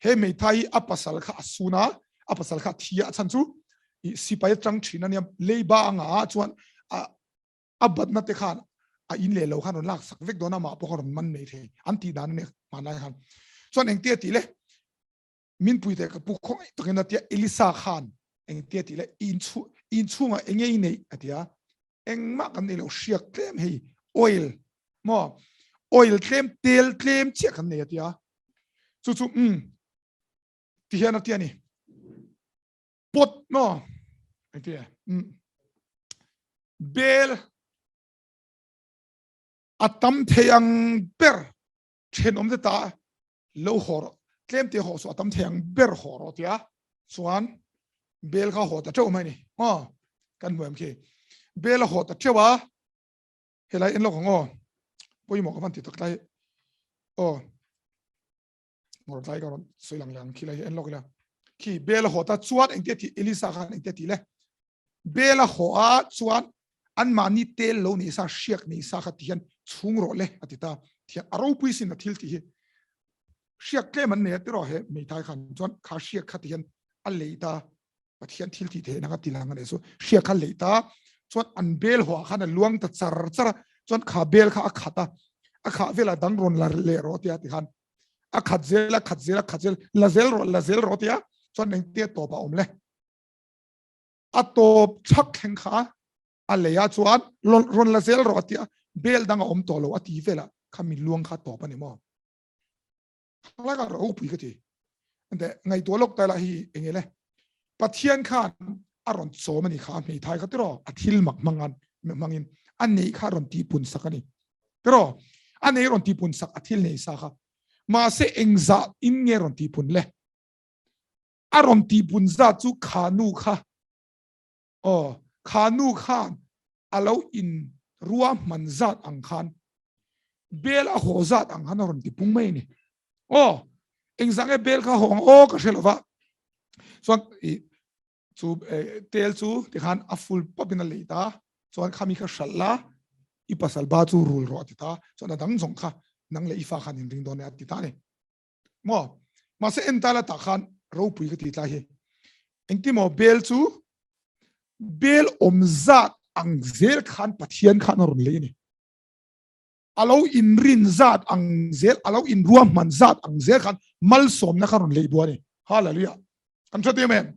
he hmeithai hi a pasal kha a sun a a pasal kha thi a chan chu i sipai atang thin ania leiba anga chuan a a batna te khan a in leh lo khan rawn lak sak vek dawn a mah pawh khan rawn man mai thei an tih dan ania hmanlai khan chuan engtia tih le min pui te ka pu khawngaih takin a tia Elisa khan engtia tih le in chu in chhungah enge i neih a tia engmah kan nei lo hriak tlem hei Oil maw oil tlem tel tlem chiah kan nei a tia. Chu chu um ti hian a tia ni. Pot maw engti um bel a tam thei ang ber thenawm te ta lo haw rawh tlem te haw chu a tam thei ang ber haw rawh tia chuan bel kha haw ta teuh mai ni aw kan hmu em khi bel a haw ta teuh a helai en lawk ang aw pawimawh ka van ti tak tlai aw ngor tlai ka rawn sawi lang lang khi lai en lawk ila khi bel a haw ta chuan engtia ti Elisa khan engtia ti le Bel a haw a chuan anmahni tel lo nei sa hriak nei sa kha ti hian chhung rawh le a ti ta. Thian a ropui sin a thil tih hi hriak tlem an nei a tiraw he hmeithai khan chuan kha hriak kha ti hian a lei ta Pathian thil tih theihna kha ti lang a nei chu hriak kha lei ta chuan an bel haw ah khan a luang ta char char a chuan kha bel kha a khat a a khah velah dang rawn la leh rawh tia ti khan a khat zel a khat zel a khat zel la zel rawh la zel rawh tia chuan engtia tawp a awm le. A tawp chhak thleng kha a lei ah chuan rawn la zel rawh a ti a, bel dang a awm tawh lo a ti vel ah kha mi luang kha tawp a ni maw? Hanglai kha ropui ka ti. Ente ngaihtuah lawk ta lah hi eng le Pathian khan a rawn chawm a ni kha a hmeithai kha tiraw a thil mak hmangan hmangin a nei kha rawn tihpun sak a ni tiraw a nei rawn tihpun sak a thil nei sa kha mahse engzah in nge rawn tihpun le A rawn tihpun zat chu kha nu kha aw kha nu khan a lo in ruahman zat ang khan bel a haw zat ang khan a rawn tipung mai a ni. Aw engzah nge bel kha haw ang aw ka hre lo va chuan i chu tel chu tikhan a full pawp in a lei ta chuan khami kha hralh la i pasal ba chu rul rawh a ti ta chuan a dang zawng kha nang leh i fa khan in ring dawn e a ti ta a ni. Maw? Mahse en ta la tah khan ropui ka ti tlai hi. Engti maw bel chu bel awm zat ang zel khan Pathian khan a rawn lei a ni. A lo inrin zat ang zel, a lo inruahman zat ang zel khan malsawmna kha rawn lei bua a ni. Hallelujah. Kan hre em em?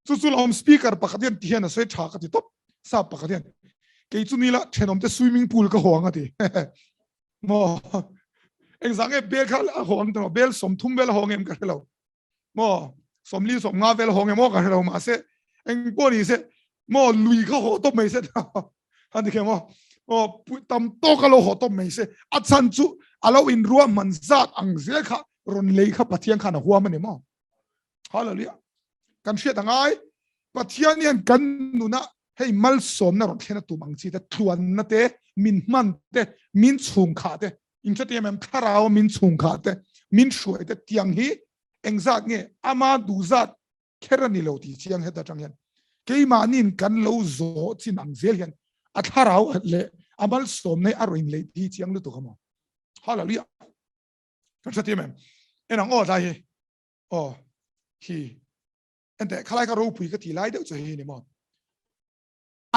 Chu chu lawm speaker pakhat hian ti hian a sawi tha ka ti tawp. Sap pakhat hian kei chu nila thenawmte swimming pool ka haw ang a ti. Maw engzah nge bel kha a haw ang tawh bel 30 vel a haw ngem ka hre lo maw 40 50 vel a haw ngem aw ka hre lo mahse eng pawh ni se maw lui kha haw tawp mai se han ti khem aw aw tam tawk a lo haw tawp mai se a chhan chu a lo in ruahman zat ang zel kha rawn lei kha Pathian khan a huam a ni maw Hallelujah. Kan hriat angai Pathian hian kan nuna hei malsawmna rawn thlen a tum ang chi te tluanna te min hman te min chhung kha te in hre em em thlarau min chhung kha te min hruai te tiang hi engzat nge ama duhzat kher ani lo ti chiang heta tang hian keimahnin kan lo zawh chin ang zel hian a thlarau leh a malsawmna a rawn lei thi chiang lutuk amo hallelujah kan hre em em enang aw tlai hi aw hi ente khalai ka ropui ka ti lai deuh chu hei ni maw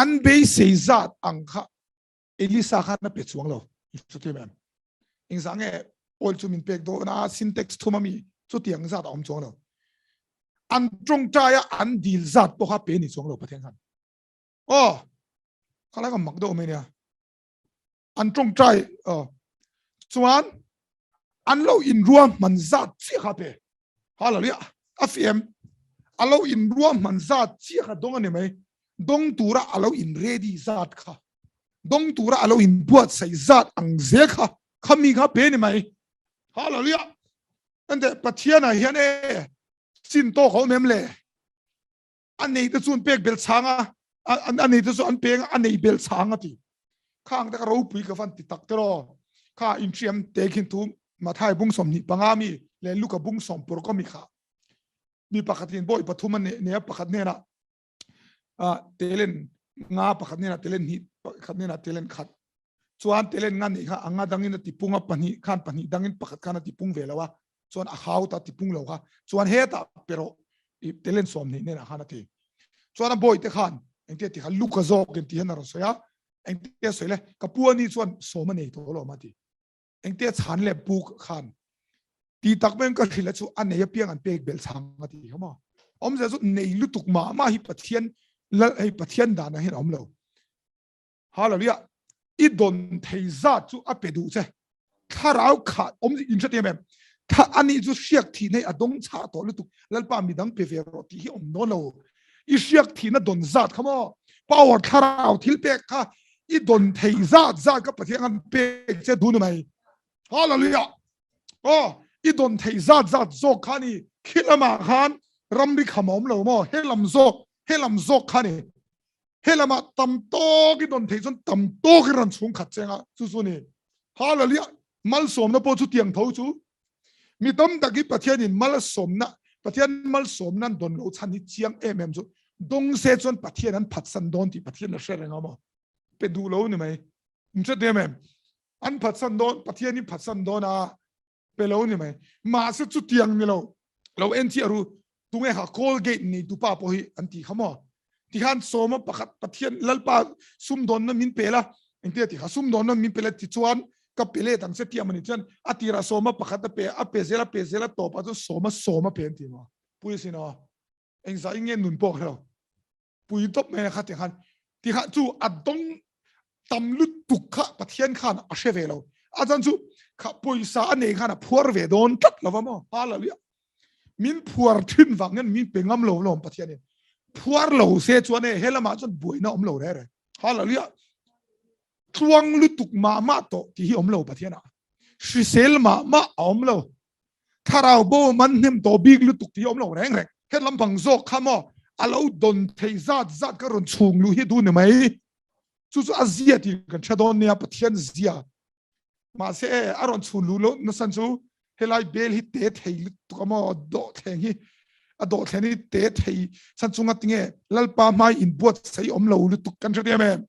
an beisei zat ang kha Elisa khan a pe chuang lo chuti em engzah nge oil chu min pek dawn a sintex thum ami chutiang zat a awm chuang lo an tawngtai a an dil zat pawh kha pe ni chuang lo Pathian khan aw khalai ka mak deuh mai nia an tawngtai aw chuan an lo in ruahman zat chiah kha pe hallelujah a fiam a lo in ruahman zat chiah kha dawng ani mai dawng tura a lo in ready zat kha dawng tura a lo in buatsaih zat ang zel kha khami kha pe ni mai hallelujah ante pathian ah hian e sin tawk a awm em le A nei te chu an pek bel chhang a, a nei te chu an peng a, a nei bel chhang a ti. Khang te ka ropui ka van ti tak te raw. Kha inhriam te khin thu Mathai bung 25 mi leh Luka bung 16 mi kha. Mi pakhatin bawi pathum a nei a pakhat hnenah telen nga pakhat hnenah telen hnih pakhat hnenah telen khat chuan telen nga nei kha anga dangin a tipung a pahnih khan pahnih dangin pakhat khan a tipung ve lo a chuan a hau ta tipung lo kha chuan hetah pero i telen 20 hnenah khan a ti chuan a bawi te khan engtia ti kha luka zawk in ti hian a rawn sawi a engtia sawi le ka pu ani chuan sawm a nei tawh lo ma ti engtia chhan le pu khan ti tak men ka hrila chu a nei apiang an pek bel chang a ti kha ma awmzia chu nei lutuk ma ma hi pathian lal hei pathian dan ah hian a awm lo hallelujah. I dawn thei zat chu a pe duh che. Thlarau kha awm in hre em em. Tha ani chu hriak thih nei a dawng chhah tawh lutuk. Lalpa midang pe ve rawh tih hi awm dawn lo. I hriak thihna dawn zat kha maw? Power thlarau thil pek kha i dawn thei zat zat kha Pathian khan pek che duh ni mai. Hallelujah. Aw, i dawn thei zat zat zawk kha ni. Khi lamah khan ramri kham a awm lo maw? He lam zawk, he lam zawk kha ni. He lamah tam tawk i dawn theih chuan tam tawk i rawn chhung khat cheng a, chu chu ni. Hallelujah. Malsawmna pawh chu tiang tho chu. Mi tam tak hi Pathianin malsawmna, Pathian malsawmna an dawn loh chhan hi chiang em em chu dawng se chuan Pathian an phatsan dawn tih Pathian a hre reng a maw? Pe duh lo ni mai. In hre em em? An phatsan dawn, Pathian in phatsan dawn a, pe lo ni mai. Mahse chutiang ni lo, lo en chiah ru, tunge kha Colgate nei tu pa pawh hi an ti kha maw? Tikhan sawma pakhat Pathian Lalpa sumdawnna min pe la, engtia ti kha sumdawnna min pe la ti chuan ka pe let ang che tih amani chuan a tirah sawma pakhat a pe a pe zel a pe zel a tawpah chuan sawma sawm a pe an ti maw? Pui sin aw. Engzah in nge nun pawh kha lo. Pui tawp mai kha tiang khan ti kha chu a dawng tam lutuk kha Pathian khan a hre ve lo. A chan chu kha pawisa a nei khan a phuar ve dawn tlat lo va maw? Hallelujah. Min phuar thin vang hian min pe ngam lo lawm Pathian in. Phuar lo se chuan e he lamah chuan buaina awm lo re re. Hallelujah. Tluang lutuk mah mah tawh tih hi awm lo Pathian ah. Hrisel mah mah a awm lo. Thlarau bo man hnem tawh bik lutuk tih awm lo reng reng. He lampang zawk kha maw a lo dawn thei zat zat ka rawn chhung luh hi duh ni mai. Chu chu a zia tih kan hre dawn nia Pathian zia. Mahse e a rawn chhun luh loh nasan chu helai bel hi te thei lutuk a maw dawhthleng hi a dawhthleng hi te thei chan chunga tinge Lalpa hmai inbuatsaih awm lo lutuk kan hre em em.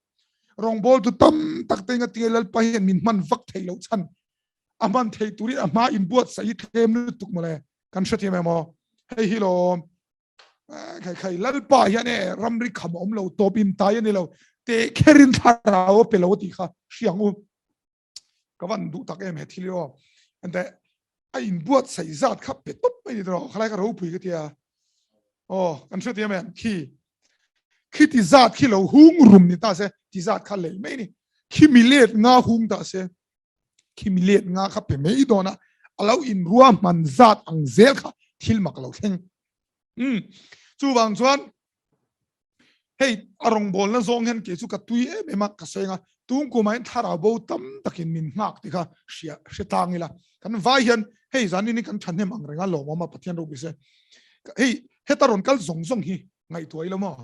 Rawngbawl tu tam tak te nga tinge Lalpa hian min hman vak thei loh chhan a hman thei turin a hma inbuatsaih hi tlem lutuk mawle kan hrethiam em aw hei hi lawm khai khai lalpa hian e ramri kham awm lo tawp in tai ani lo te kherin thlarau pe lo ti kha hriang u ka van duh tak em he thil aw ante a inbuatsaih zat kha pe tawp mai ni tawh khalai ka ropui ka tia aw kan hrethiam em khi khi ti zat khi lo hung rum ni ta se ti zat kha lei mai ni khi mi let nga hung ta se khimi let nga kha pe mai dawn a a lo in ruahman zat ang zel kha thil mak lo thleng um chuvang chuan hei a rawngbawlna zawng hian kei chu ka tui em em a ka sawi anga tung kumah hian thlarau bo tam takin min nghak ti kha hria hre tlang ila kan vai hian hei zanin hi kan thahnem ang renga lawmawm a Pathian ropui se hei heta rawn kal zawng zawng hi ngaihtuah ila maw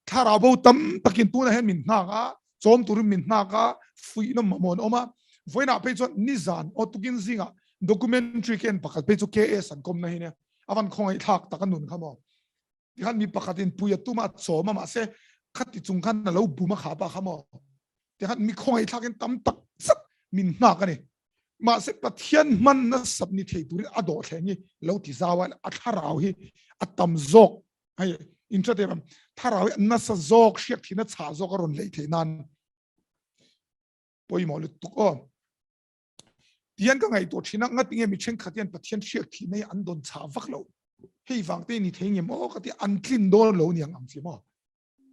Thlarau bo tam takin tunah hian min nghak a, chawm turin min nghak a, fuihna mamawh an awm a. Vawiinah phei chuan nizan aw tukin zingah documentary ka en pakhat phei chu KS an kawmna hi nia. A van khawngaih thlak tak a nun kha maw. Tikhan mi pakhatin pui a tum a, a chawm a mahse khati chung khan a lo bum a kha pa kha maw. Tikhan mi khawngaih thlakin tam tak zet min nghak a ni. Mahse Pathian hman nasat ni thei turin a dawhthleng hi lo ti zau a, a thlarau hi a tam zawk hei in hre em thlarau hi nasa zawk hriak thina chhah zawk a rawn lei theih nan pawimawh lutuk aw tian ka ngaihtuah thina ngati nge mi thenkhat hian Pathian hriak thihna hi an dawn chhah vak lo hei vang te ni thei ngem aw ka ti an tlin dawn lo niang ang chi maw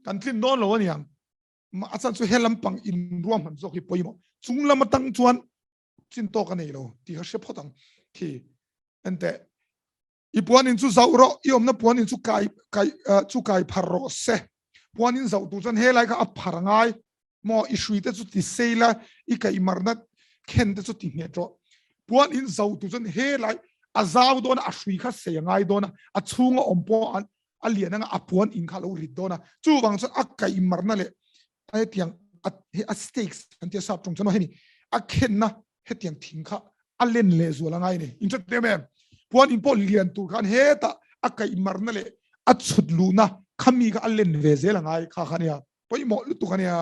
kan tlin dawn lo aniang ma a chan chu he lampang in ruahman zawk hi pawimawh chung lam atang chuan chin tawk a nei lo tih kha hre phawt ang khi ente I puan in chu zauh rawh, i awmna puan in chu kai kai chu kai phar rawh se. Puan in zauh tur chuan helai kha a phar ngai maw, i hrui te chu ti sei la, i kaihmarna khen te chu ti nghet rawh. Puan in zauh tur chuan helai a zau dawn a, a hrui kha sei a ngai dawn a, a chhunga awm pawh a lian anga a puan in kha a lo rit dawn a. Chuvang chuan a kaihmarna leh hetiang a stakes an tia sap tawng chuan hemi a khenna hetiang thing kha a len leh zual angai ni in hret em em puan in pawh lian tur khan heta a kaih marna leh a chhut luhna khami kha a len ve zel angai kha kha nia pawimawh lutuk ania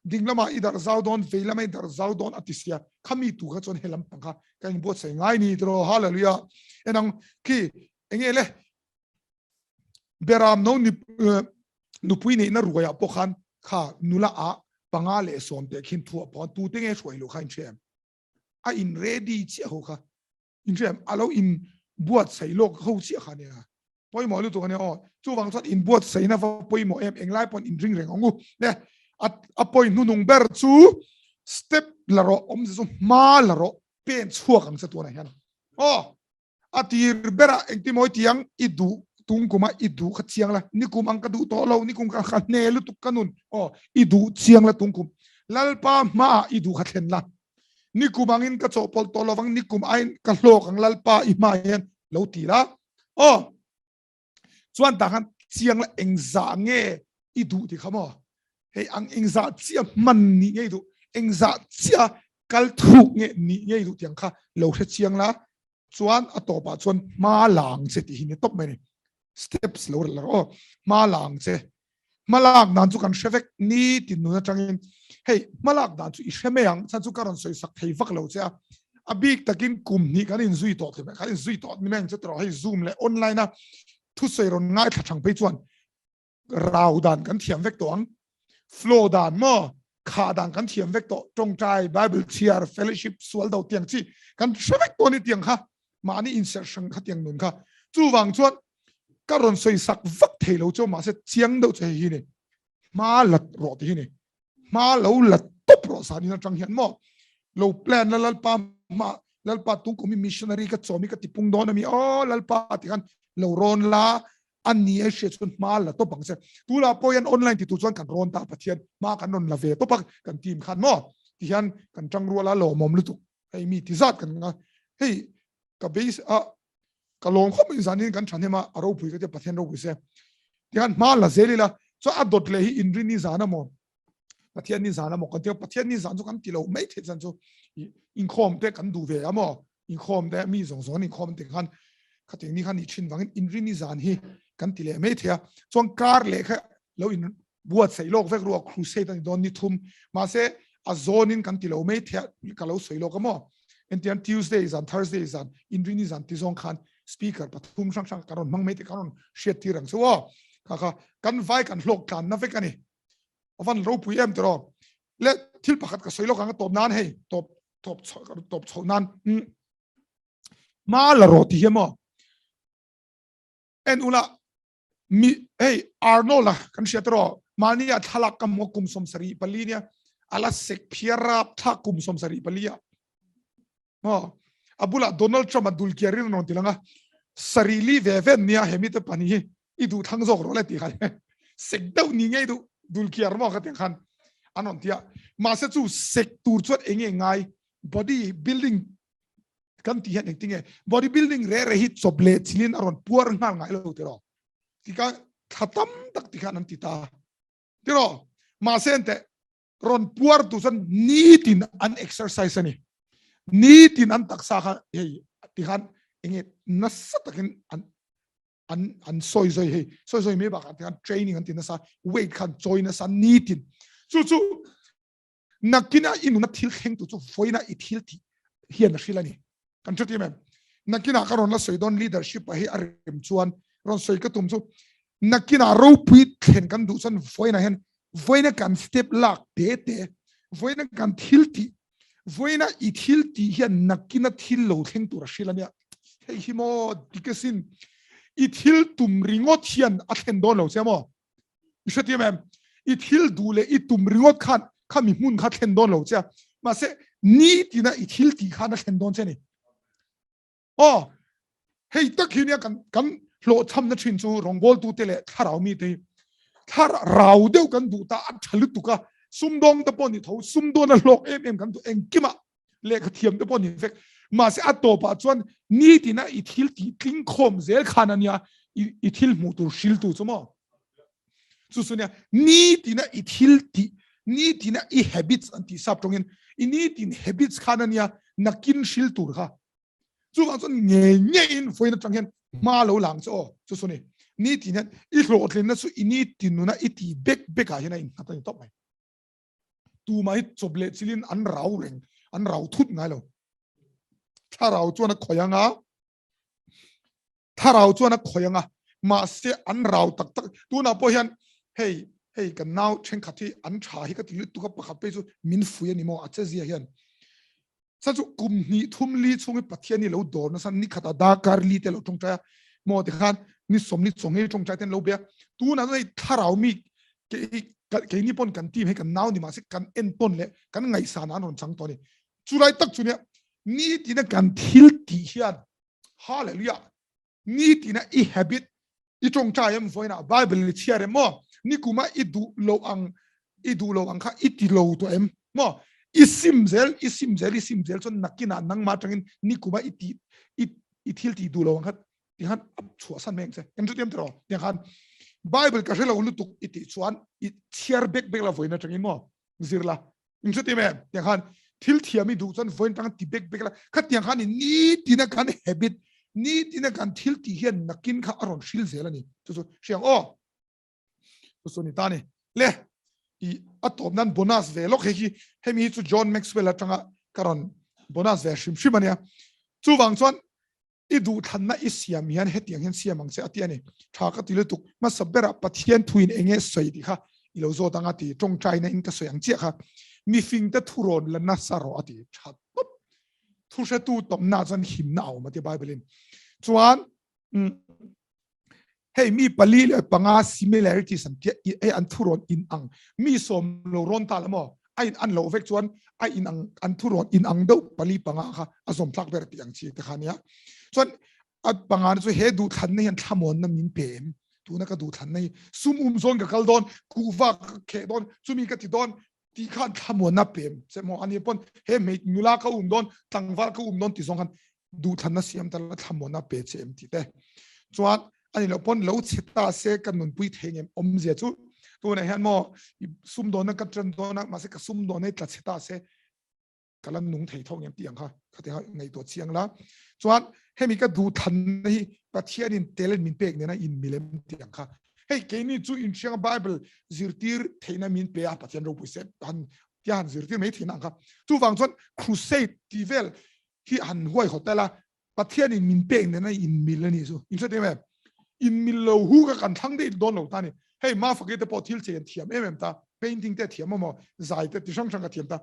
ding lama i dar zau dawn vei lama i dar zau dawn a ti sia khami tu kha chuan he lampang kha ka inbuatsaih ngai ni tiraw hallelujah enang khi enge le Beram no nupui neihna ruaiah pawh khan kha nula ah panga leh sawm teh khin thu a pawh tu te nge hruai luh kha in hria em? A in ready chiah ho kha in hria em? A lo in buatsaih lawk ho chiah kha nia. Pawimawh lutuk ania aw. Chuvang chuan in buatsaihna va pawimawh em? Englai pawn in ring reng ang u. Ne. A a point hnunung ber chu step la rawh awmze chu hma la rawh pen chhuak ang che tunah hian. Aw a tir berah engtimawi tiang i duh tung kuma i duh kha chiang la nikum ang ka duh tawh lo nikum ka kha hne lutuk ka nun aw i duh chiang la tung kum lalpa hmaah i duh kha thlen la nikum angin ka chawhpawlh tawh lovang nikum aiin ka hlawk ang lalpa i hmaah hian lo ti la aw chuan tah khan chiang la engzah nge i duh ti kha maw hei ang engzah chiah hman nih ngei duh engzah chiah kal thuk nge nih ngei duh tiang kha lo hre chiang la chuan a tawpah chuan hma lang che tih hi ni tawp mai ni steps lo la aw hma lang che hmalak dan chu kan hre vek ni tin nun atangin hei hmalak dan chu i hre mai ang chan chu ka rawn sawi sak thei vak lo che a a bik takin kum hnih kan inzui tawh thei kan inzui tawh ni mai ang che tawh hei zoom leh online a thusawi rawn ngaithla thang phei chuan rau dan kan thiam vek tawh ang flow dan maw kha dan kan thiam vek tawh tawngtai bible chhiar fellowship sual do tiang chi kan hre vek tawh ni tiang kha mahni inserh hrang kha tiang nun kha chuvang chuan ka rawn sawi sak vak thei lo chu mahse chiang deuh chu hei hi ni hma la rawh ti hi ni hma lo la tawp rawh san in atang hian maw lo plan la lalpa hma lalpa tung kum missionary ka chawmi ka tipung dawn ami aw lalpa ti khan lo rawn la ani ai hria chuan hma la tawp ang che tula pawh hian online ti tur chuan kan rawn ta pathian hma kan rawn la ve tawp a kan team khan maw ti hian kan tang ruala lawmawm lutuk hei mi ti zat kan nga hei ka base a ka lawm khawp mai zanin kan thahnem a a ropui ka tia Pathian ropui se tihan hma la zel ila chuan a dawt leh hi inrin ni zan amaw Pathian ni zan amaw kan tia Pathian ni zan chu kan ti lo mai thei chan chu inkhawm te kan duh ve amaw inkhawm te mi zawng zawng inkhawm te khan khating ni khan ni thin wangin inrin ni zan hi kan ti leh mai thei a chuan kar leh kha lo in buatsaih lawk vek ruah crusade ani dawn ni thum mahse a zawnin kan ti lo mai thei ka lo sawi lawk a maw entian Tuesday zan Thursday zan Inrini zan ti zawng khan speaker pathum hrang hrang kan rawn hmang mai te kan rawn hriat tir ang chu aw kha kha kan vai kan hlawk tlan na vek ani avan ropui em tiraw le thil pakhat ka sawi lawk ang a tawp nan hei tawp tawp tawp chho nan ma la ro ti hi maw en ula mi hei Arnold a kan hriat rawh mahni a thlalak ka hmu kum 74 nia ala sek phiar rap thla kum 74 a maw a bula Donald Trump a dul kiar in rawn tilanga sari li ve ven nia hemi te pani hi i duh thlang zawk rawh le ti khan sek deuh ni ngei duh dul kiar maw ka tiang khan an rawn tia mahse chu sek tur chuan enge ngai body building kan ti hian engtinge body building re re hi chawp leh chilin a rawn puar nghal ngai lo tiraw tika thla tam tak ti khan an ti ta tiraw mahse ente rawn puar tu chuan nitin an exercise ani nitin an taksa kha hei ti khan enge nasa takin an an an sawi zoi hei sawi zoi mai bakah ti khan training an ti nasa weight khan chawi nasa nitin chu chu Nakina i nuna thil thleng tu chu vawiina i thil tih hian a hril a ni. Kan hre tim em? Nakina ka rawn la sawi dawn leadership ah hi a rem chuan rawn sawi ka tum chu nakina ropui thlen kan duh chuan vawiina hian vawiina kan step lak te te vawiina kan thil tih vawiina i thil tih hian nakina thil lo thleng tur a hril a nia. Hei hi maw dik asin i thil tum ringawt hian a thlen dawn lo che maw? I hrethiam em? I thil duh leh i tum ringawt khan khami hmun kha thlen dawn lo che a. Mahse, nitina i thil tih khan a thlen dawn che ni. Aw, hei tak hi nia kan kan hlawhchhamna thin chu rawngbawltute leh thlarau mite hi. Thlarau deuh kan duh ta a tha lutuk a, sumdawng te pawh ni tho, sumdawn a hlawk em em kan duh engkimah lehkha thiam te pawh ni vek mahse a tawpah chuan nitina i thil tih tling khawm zel khan ania i thil hmuh tur hriltu chu maw chu chu nia nitina i thil tih nitina i habits an tih sap tawngin i nitin habits khan ania nakin hril tur kha chuvang chuan ngei ngeiin vawiin atang hian hma lo lang chu aw chu chu ni nitin hian i hlawhtlinna chu i nitin nuna i ti bek bekah hian a innghat a ni tawp mai Tumah hi chawp leh chilin an rau reng, an rau thut ngai lo. Thlarau chuan a khawih anga, thlarau chuan a khawih anga, mahse an rau tak tak. Tunah pawh hian hei hei kan nau thenkhat hi an tha hi ka ti lutuk a, pakhat phei chu min fui a ni maw a che zia hian. Sa chu kum hnih thum li chhung hi Pathian hi lo dawr nasa ni khat a darkar li te lo tawngtai a maw tikhan ni sawmli chawnghei tawngtai ten lo be a. Tunah chuan hei thlarau mi ke hi Keini pawn kan team hi kan nau ni mahse kan entawn leh kan ngaihsan an rawn chang tawh a ni. Chulai tak chu nia nitina kan thil tih hian Hallelujah! Nitina i habit i tawngtai em vawiinah Bible i chhiar em maw? Nikuma i duh lo ang i duh lo ang kha i ti lo tawh em maw? I sim zel i sim zel i sim zel chuan nakinah nangmah atangin nikuma i tih i i thil tih duh lo ang kha ti khan a chhuahsan mai ang che. Eng chu ti em tiraw? Tiang khan Bible ka hre lo lutuk i tih chuan i chhiar bek bek la vawiin atangin maw zir la. Eng chu ti em? Tiang khan thil thiam i duh chuan vawiin atanga ti bek bek la. Khatiang khan i nitina kan habit, nitina kan thil tih hian nakin kha a rawn hril zel a ni. Chu chu hriang aw. Chu chu ni ta ni. Le i a tawp nan bonus ve lawk hei hi hemi hi chu John Maxwell atanga ka rawn bonus ve hrim hrim a nia. Chuvang chuan I duhthlanna i siam hian hetiang hian siam ang che a ti a ni. Tha ka ti lutuk. Hmasa berah Pathian thuin eng nge sawi tih kha i lo zawt ang a ti. Tawngtaina in ka sawi ang chiah kha. Mifingte thurawn la nasa rawh a ti. Tha tawp. Thuhretu tawmna chuan himna a awm a ti Bible in. Chuan hei mi pali leh panga similarities an tia hei an thurawn in ang. Mi sawm lo rawn ta la maw? A in an loh vek chuan a in ang an thurawn in ang deuh pali panga kha a zawm tlak ber tih ang chi te kha nia. Chuan a panga chu he duhthlanna hian thlamuanna min pe em? Tuna ka duhthlanna hi sum um zawn ka kal dawn, kuhva ka kheh dawn, chumi ka ti dawn tih khan thlamuanna pe em? Che maw ani pawn he hmei nula ka um dawn, tlangval ka um dawn ti zawng khan duhthlanna siam ta la thlamuanna pe che em tih te. Chuan ani lo pawn lo chhe ta se ka nunpui thei ngem awmzia chu tunah hian maw sumdawnna ka tan dawn a mahse ka sumdawnna hi tla chhe ta se ka la nung thei tho ngem tih ang kha khati kha ngaihtuah chiang la. Chuan hemi ka duhthlanna hi Pathianin talent min pek nena in milem tih ang kha. Hei keini chu inhrianga Bible zirtir theihna min pe a Pathian ropui se han tia han zirtir mai theihna ang kha. Chuvang chuan crusade tih vel hi han huai hotel a Pathian in min pek nena in mil ani chu in hre em em in mil lo hu ka kan thlang dei dawn lo ta ni hei ma faki te pawh thil che an thiam em em ta painting te thiam amaw zai te ti hrang hrang ka thiam ta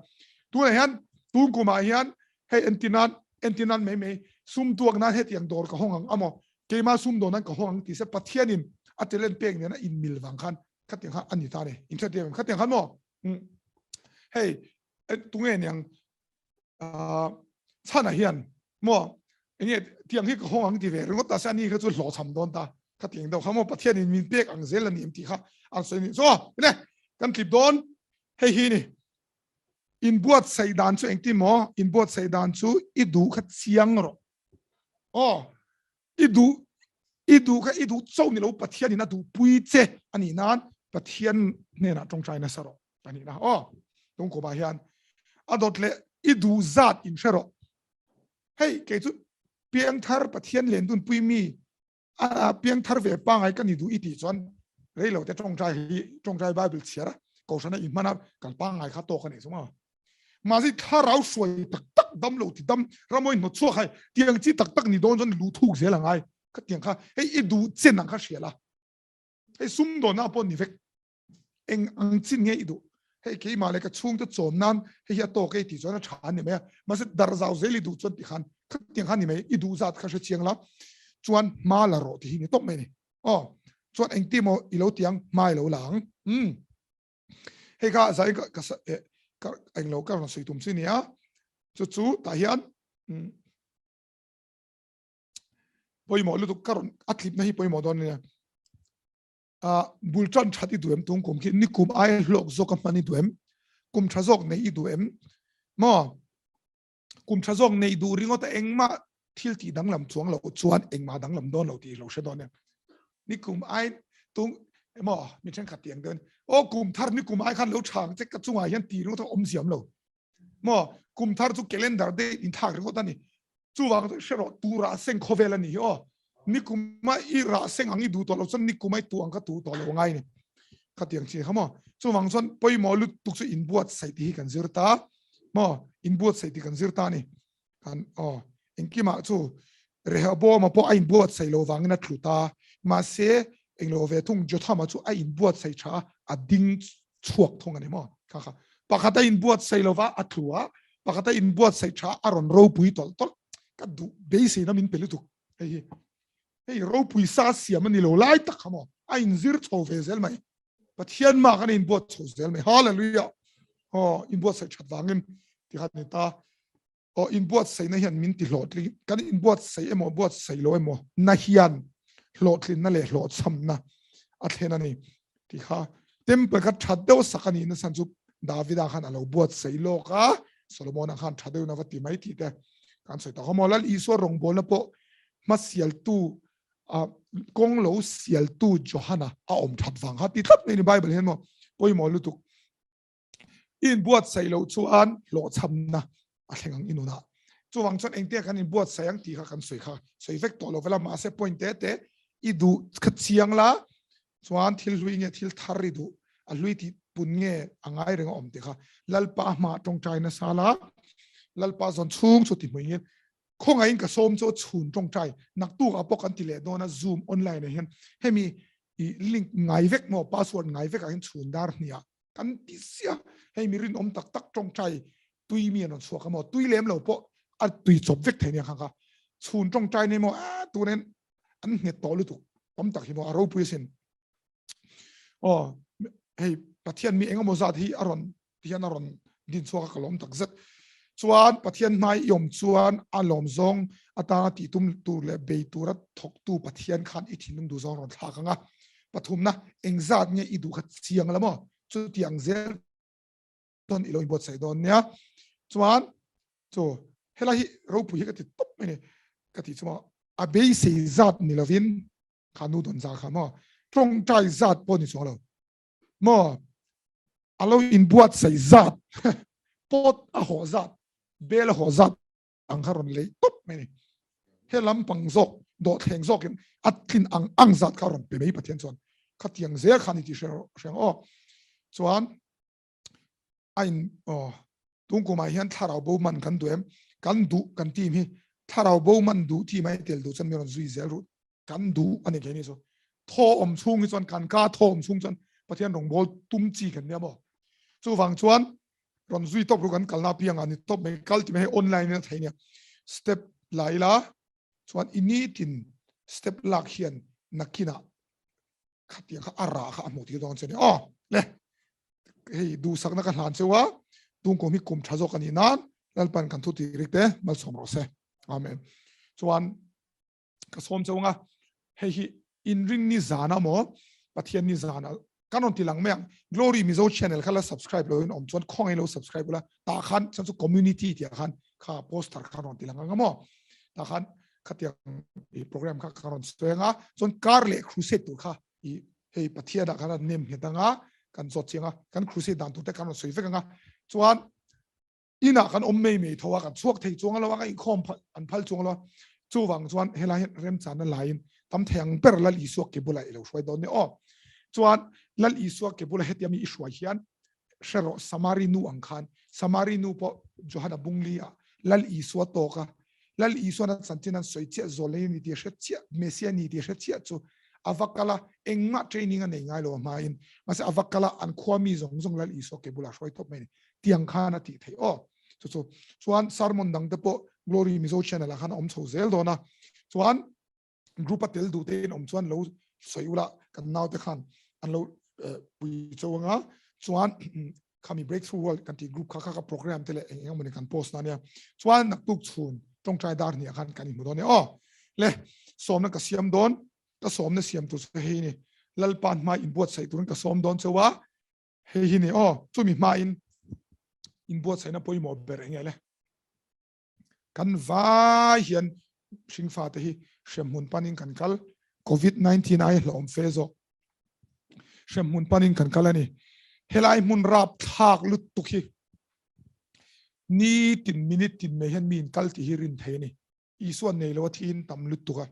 tunah hian tun kumah hian hei entinan entinan mai mai sum tuak nan hetiang dawr ka hawng ang amaw keima sum dawn nan ka hawng ang ti se Pathian in a talent pek nena in mil vang khan khatiang kha ani ta ni in hre em khatiang khan maw hei tunge niang chhana hian maw enge tiang hi ka hawng ang ti ve ringawt ta se ani kha chu hlawhchham dawn ta kha tiang deuh kha maw Pathian in min pek ang zel ani em tih kha an sawi ni so ne kan tlip dawn hei hi ni in buatsaih dan chu engtin maw in buatsaih dan chu i duh kha chiang rawh aw I duh i duh kha i duh chauh ni lo Pathian in a duh pui che a nih nan Pathian hnenah tawngtai nasa rawh a nih na aw tungkawmah hian a dawt leh i duh zat in hre rawh hei kei chu piangthar Pathian len dun pui mi a piangthar ve pangai ka ni duh i tih chuan rei lo te tawngtai hi tawngtai Bible chhiar a kohhrana i hmana kan pangai kha tawk a ni chu maw Mahse thlarau hruai tak tak dam lo ti dam ramawi hnawt chhuak hai tiang chi tak tak ni dawn chuan lu thuk zel a ngai kha tiang kha hei i duh chen ang kha hria la hei sum dawn na pawh ni vek eng ang chin nge i duh hei keimah leh ka chhungte chawm nan hei hi a tawk ei tih chuan a tha a ni mai a mahse dar zau zel i duh chuan ti khan kha tiang kha ni mai i duh zat kha hre chiang la chuan hma la rawh ti hi ni tawp mai ni aw chuan engtin maw i lo tiang hma i lo la ang um Hei kha zai ka ka ka englo ka rawn sawi tum chi nia chu chu tah hian pawimawh lutuk ka rawn a tlipna hi pawimawh dawn ania a bul tan that i duh em tung kum khi ni kum ai hlawk zawk a hman i duh em kum tha zawk nei i duh em maw Kum tha zawk neih duh ringawt a engmah thil tih danglam chuang lo chuan engmah danglam dawn lo tih lo hre dawn em. Ni kum ai tung emaw mi thenkhat tih ang dawn aw kum thar ni kum ai khan lo thang che ka chungah hian tih ringawt a awm ziam lo. Maw kum thar chu calendar date in thlak ringawt a ni. Chuvang chu hre rawh tu rah seng khawvel a ni hi aw. Ni kuma i rah seng ang i duh tawh lo chuan ni kuma i tu ang kha tu tawh lo ngai ni. Khatiang chi kha maw. Chuvang chuan pawimawh lutuk chu inbuatsaih tih hi kan zir ta. Maw inbuatsaih tih kan zir ta ni. Kan aw engkimah chu Rehoboama pawh a inbuatsaih lo vangin a tlu ta. Mahse englo ve thung Jothama chu a inbuatsaih tha a, a ding chhuak thung a ni maw. Kha kha pakhat a inbuatsaih lova a tlu a, pakhat a inbuatsaih tha a rawn ropui tawlh tawlh. Ka duh beiseina min pe lutuk. Hei hi hei ropui sa siam a ni lo lai tak kha maw a inzir chho ve zel mai. Pathian mah kan inbuat chho zel mai. Hallelujah. Oh, inbuatsaih that vangin ti khan ni ta. Oh, inbuatsaihna hian min ti hlawhtling. Kan inbuatsaih emaw buatsaih lo emaw na hian hlawhtlinna leh hlawhchhamna a thlen a ni. Ti kha temple kha that deuh sak a nih na chhan chu Davida khan a lo buatsaih lawk a, Solomona khan tha deuhin a va ti mai tih te kan sawi tak a maw. Lal Isua rawngbawlna pawh hmasialtu a kawng lo sialtu Johana a awm that vang kha ti tlat mai ni Bible hian maw pawimawh lutuk. I inbuatsaih loh chuan hlawhchhamna a thleng ang i nunah. Chuvang chuan engtia kan inbuatsaih ang tih kha kan sawi kha sawi vek tawh lo vela mahse point te te i duh kha chiang la chuan thil hlui nge thil thar i duh a hlui tih pun nge a ngai reng a awm tih kha Lalpa hma tawngtai nasa la Lalpa zawn chhung chu ti hmuingin Khawngaihin ka sawm chu chhun tawngtai naktuk ah pawh kan ti leh dawn a zoom online ah hian hemi i link ngai vek maw password ngai vek ah hian chhun dar hnih ah kan ti sia hei mi rinawm tak tak tawngtai tui mi an rawn chhuak a maw tui lem lo pawh a tui chawp vek thei nia khang kha chhun tawngtai nei maw a tunin an nghet tawh lutuk tam tak hi maw a ropui asin. Aw hei Pathian mi engemaw zat hi a rawn tihian a rawn din chhuak a ka lawm tak zet. Chuan Pathian hmai i awm chuan a lawm zawng atanga tih tum tur leh bei tura thawktu Pathian khan i thinlung duh zawng rawn thlak ang a. Pathumna engzat nge i duh kha chiang la maw? Chutiang zel chuan i lo inbuatsaih dawn nia. Chuan chu helai hi ropui hi ka ti tawp mai ni. Ka tih chu maw a beisei zat ni lovin kha nu dawn za kha maw tawngtai zat pawh ni chuang lo maw a lo inbuatsaih zat pot a hawh zat bel a hawh zat ang kha rawn lei tawp mai ni he lampang zawk dawhthleng zawkin a tlin ang ang zat kha rawn pe mai Pathian chuan khatiang zel kha ni tih hre hreng aw chuan a in aw tung kumah hian thlarau bo man kan duh em kan duh kan team hi thlarau bo man duh team a tel duh chuan mi rawn zui zel ru kan duh ani ke ni chu thaw awm chhung hi chuan kan ka thaw awm chhung chuan Pathian rawngbawl tum chi kan nia maw chuvang chuan rawn zui tawp ru kan kalna piang ani tawp mai kal ti mai online in a thei nia step la ila chuan i nitin step lak hian nakinah khatiang kha a rah kha a hmuh tir dawn che ni aw le hei duhsakna ka hlan cheu a tung kum hi kum tha zawk ani nan lalpan kan thu ti rik te malsawm rawh se amen chuan ka sawm cheu nga hei hi inring ni zana maw pathian ni zana kan rawn ti lang mai ang glory mizo channel kha la subscribe lo in awm chuan khawngaih lo subscribe ula tah khan chuan chu community tih ah khan kha poster kha rawn ti lang anga maw tah khan khatiang i program kha ka rawn sawi anga chuan kar leh crusade tur kha i hei pathian ah khan a nem nghet anga kan zawt chiang a kan crusade dan tur te kan rawn sawi vek anga chuan inah kan awm mai mai tho a kan chhuak thei chuang lo a ka inkhawm an phal chuang lo chuvang chuan helai hian remchanna laiin tam thei ang ber Lal Isua ke bulah i lo hruai dawn ni aw chuan Lal Isua ke bula hetiang mi i hruai hian hre rawh Samari nu ang khan Samari nu pawh Johana bungli ah Lal Isua tawk a Lal Isua na chanchin an sawi chiah zawl nei ni tih hre chiah Messia ni tih hre chiah chu a va kal a engmah training a nei ngai lo a hmain mahse a va kal a an khua mi zawng zawng Lal Isua ke bulah hruai tawp mai ni tiang khan a tih theih aw chu chu chuan sermon dang te pawh glory mizo channel ah khan a awm chho zel dawn a chuan group a tel duh te in awm chuan lo sawi ula kan nau te khan an lo pui cho anga chuan khami breakthrough world kan ti group kha kha ka program te leh eng eng mawni kan post na nia chuan naktuk chhun tawngtai dar hnih ah khan kan inhmu dawn e aw le sawmna ka siam dawn ka sawmna siam tur chu hei ni lalpan hma inbuatsaih turin ka sawm dawn cheu a Hei hi ni aw, chumi hmain inbuatsaihna pawimawh ber eng le? Kan vai hian hringfate hi hremhmun panin kan kal, Covid-19 ai hlawm fe zawk. Hremhmun panin kan kal a ni. Helai hmun rapthlak lutuk hi nitin minute tin mai hian mi in kal tih hi rin thei a ni. Isua nei lo a thiin tam lutuk a.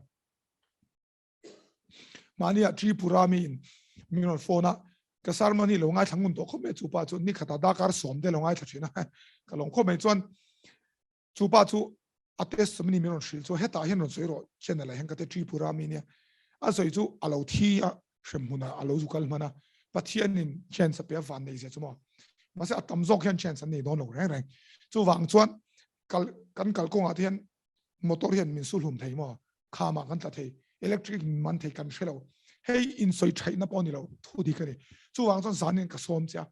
Mahnia Tripura mi in min rawn phone a, ka sermon hi lo ngaithla ngun tawh khawp mai chu pa chu ni khatah darkar sawm te lo ngaithla thin a, ka lawm khawp mai chuan chu pa chu a testimony min rawn hrilh chu hetah hian rawn sawi rawh channel ah hian ka ti Tripura mi nia a sawi chu a lo thi a hremhmun ah a lo zu kal hman a Pathian in chance a pe a van nei zia chu maw mahse a tam zawk hian chance an nei dawn lo reng reng chuvang chuan kal kan kalkawngah te hian motor hian min su hlum thei maw khamah kan tla thei electric min man thei kan hre lo. Hei insawi thaihna pawh a ni lo, thu dik a ni. Chuvang chuan zanin ka sawm che a,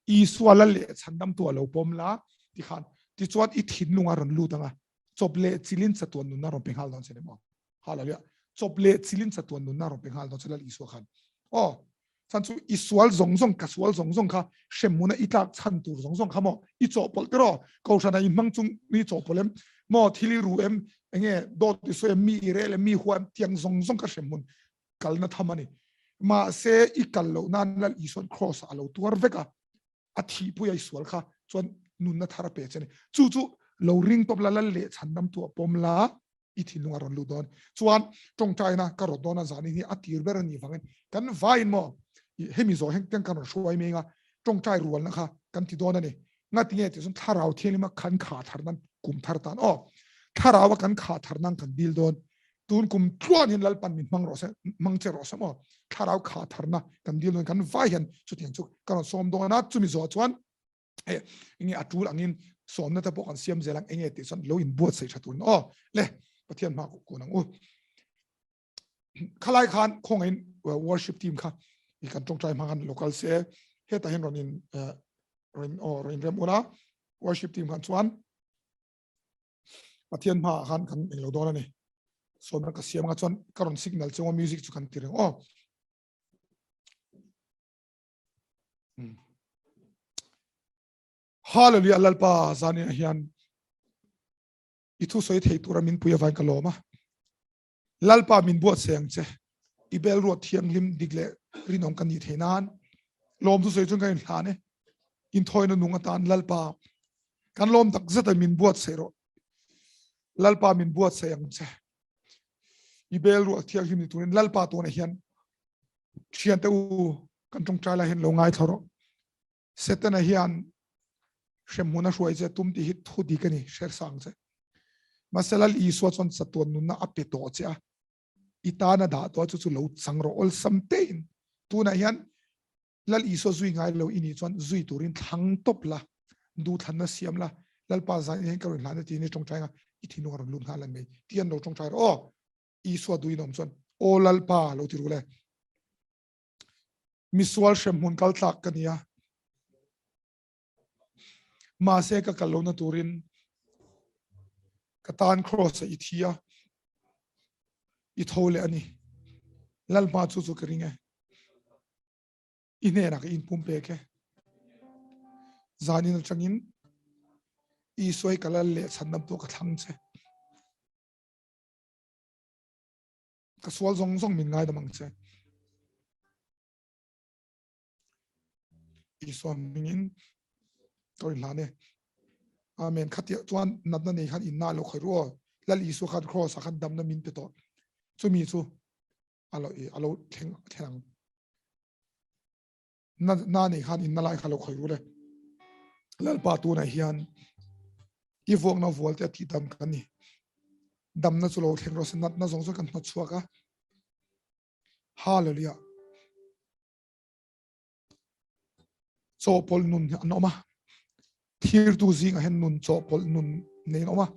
Isua lal leh chhandamtu a lo pawm la tikhan tichuan i thinlung a rawn lut ang a, chawp leh chilin chatuan nunna rawn pe nghal dawn che ni maw? Hallelujah. Chawp leh chilin chatuan nunna rawn pe nghal dawn che Lal Isua khan. Aw, chan chu i sual zawng zawng ka sual zawng zawng kha hremhmuna i tlak chhan tur zawng zawng kha maw i chawhpawlh te rawh kohhrana i hmang chung mi chawhpawlh em maw thil i ru em enge dawt i sawi em mi i rel em mi hua em tiang zawng zawng kha hremhmun kalna tham a ni mahse i kal loh nan Lal Isuan cross ah a lo tuar vek a a thihpui a i sual kha chuan nunna thar a pe che a ni chu chu lo ring tawp la Lal leh chhandam tu a pawm la i thinlung a rawn lut dawn. Chuan tawngtaina ka rawt dawn a zanin hi a tir ber a nih vangin kan vaiin maw hemi zawh heng ten kan rawn hruai meng a tawngtai rualna kha kan ti dawn a ni. Ngati nge tih chuan thlarau thianghlim a kan khah thar nan kum thar tan aw thlarau a kan khah thar nan kan dil dawn. Tun kum tluan hian Lalpan min hmang rawh se hmang che rawh se maw thlarau khah tharna kan dil dawn kan vai hian chutiang chu ka rawn sawm dawn a chumi zawh chuan enge a tul angin sawmna te pawh kan siam zel ang enge tih chuan lo in buatsaih tha turin aw le Pathian hma kun ang u khalai khan khawngaiin worship team kha i kan tawngtai hma khan local se hetah hian rawn in rawn aw rawn in rem ula worship team khan chuan Pathian hma khan kan englo dawn ani sawmna ka siam nga chuan ka rawn signal chunga music chu kan ti reng aw Hallelujah Lalpa zanin hian i thu sawi thei tura min pui avain ka lawm a Lalpa min buat seng che i bel ruat thianghlim dik leh rinawm kan nih theih nan lawm thu sawi chuan kan inhlan e inthawina nung atan Lalpa kan lawm tak zet a min buat sei rawh Lalpa min buat sei ang che i bel ruat thianghlim ni turin Lalpa tuna hian Thiante u, kan tawngtai lai hian lo ngaithla rawh. Setana hian hremhmun a hruai che tum tih hi thu dik a ni, hre sang che. Mahse Lal Isua chuan chatuan nunna a pe tawh che a, i tan a dah tawh a, chu chu lo chang rawh awlsam tein. Tunah hian Lal Isua zui ngai lo i nih chuan zui turin thlang tawp la, duhthlanna siam la, Lalpa zan in hian ka rawn hlan a tiin i tawngtai anga i thinlung a rawn lut nghal a ni mai. Tihian lo tawngtai rawh aw. Isua duhin awm chuan, Aw Lalpa, lo ti ru le. Misual hremhmun kal tlak ka ni a. Mahse ka kal lohna turin ka tan cross a i thi a, i tho leh a ni. Lalpa chu chu ka ring e. I hnenah ka inpumpek e. Zanin atangin Isua hi ka lal leh chhandam pawh ka thlang che. Ka sual zawng zawng min ngaidam ang che. Isua hmingin ka rin hlan e. Amen. Khatia chuan natna nei khan inna lo khawih ru aw. Lal Isua khan cross ah khan damna min pe tawh. Chumi chu alo alo thleng thleng ang. Na na nei khan inna lai kha lo khawih ru le. Lalpa tunah hian i vuakna vual te a tih dam kan ni. Damna chu lo thleng rawh se natna zawng zawng kan hnawt chhuak a. Hallelujah. Chawhpawlh nun hi an awm a. Thirtu zingah hian nun chawhpawlh nun nei an awm a.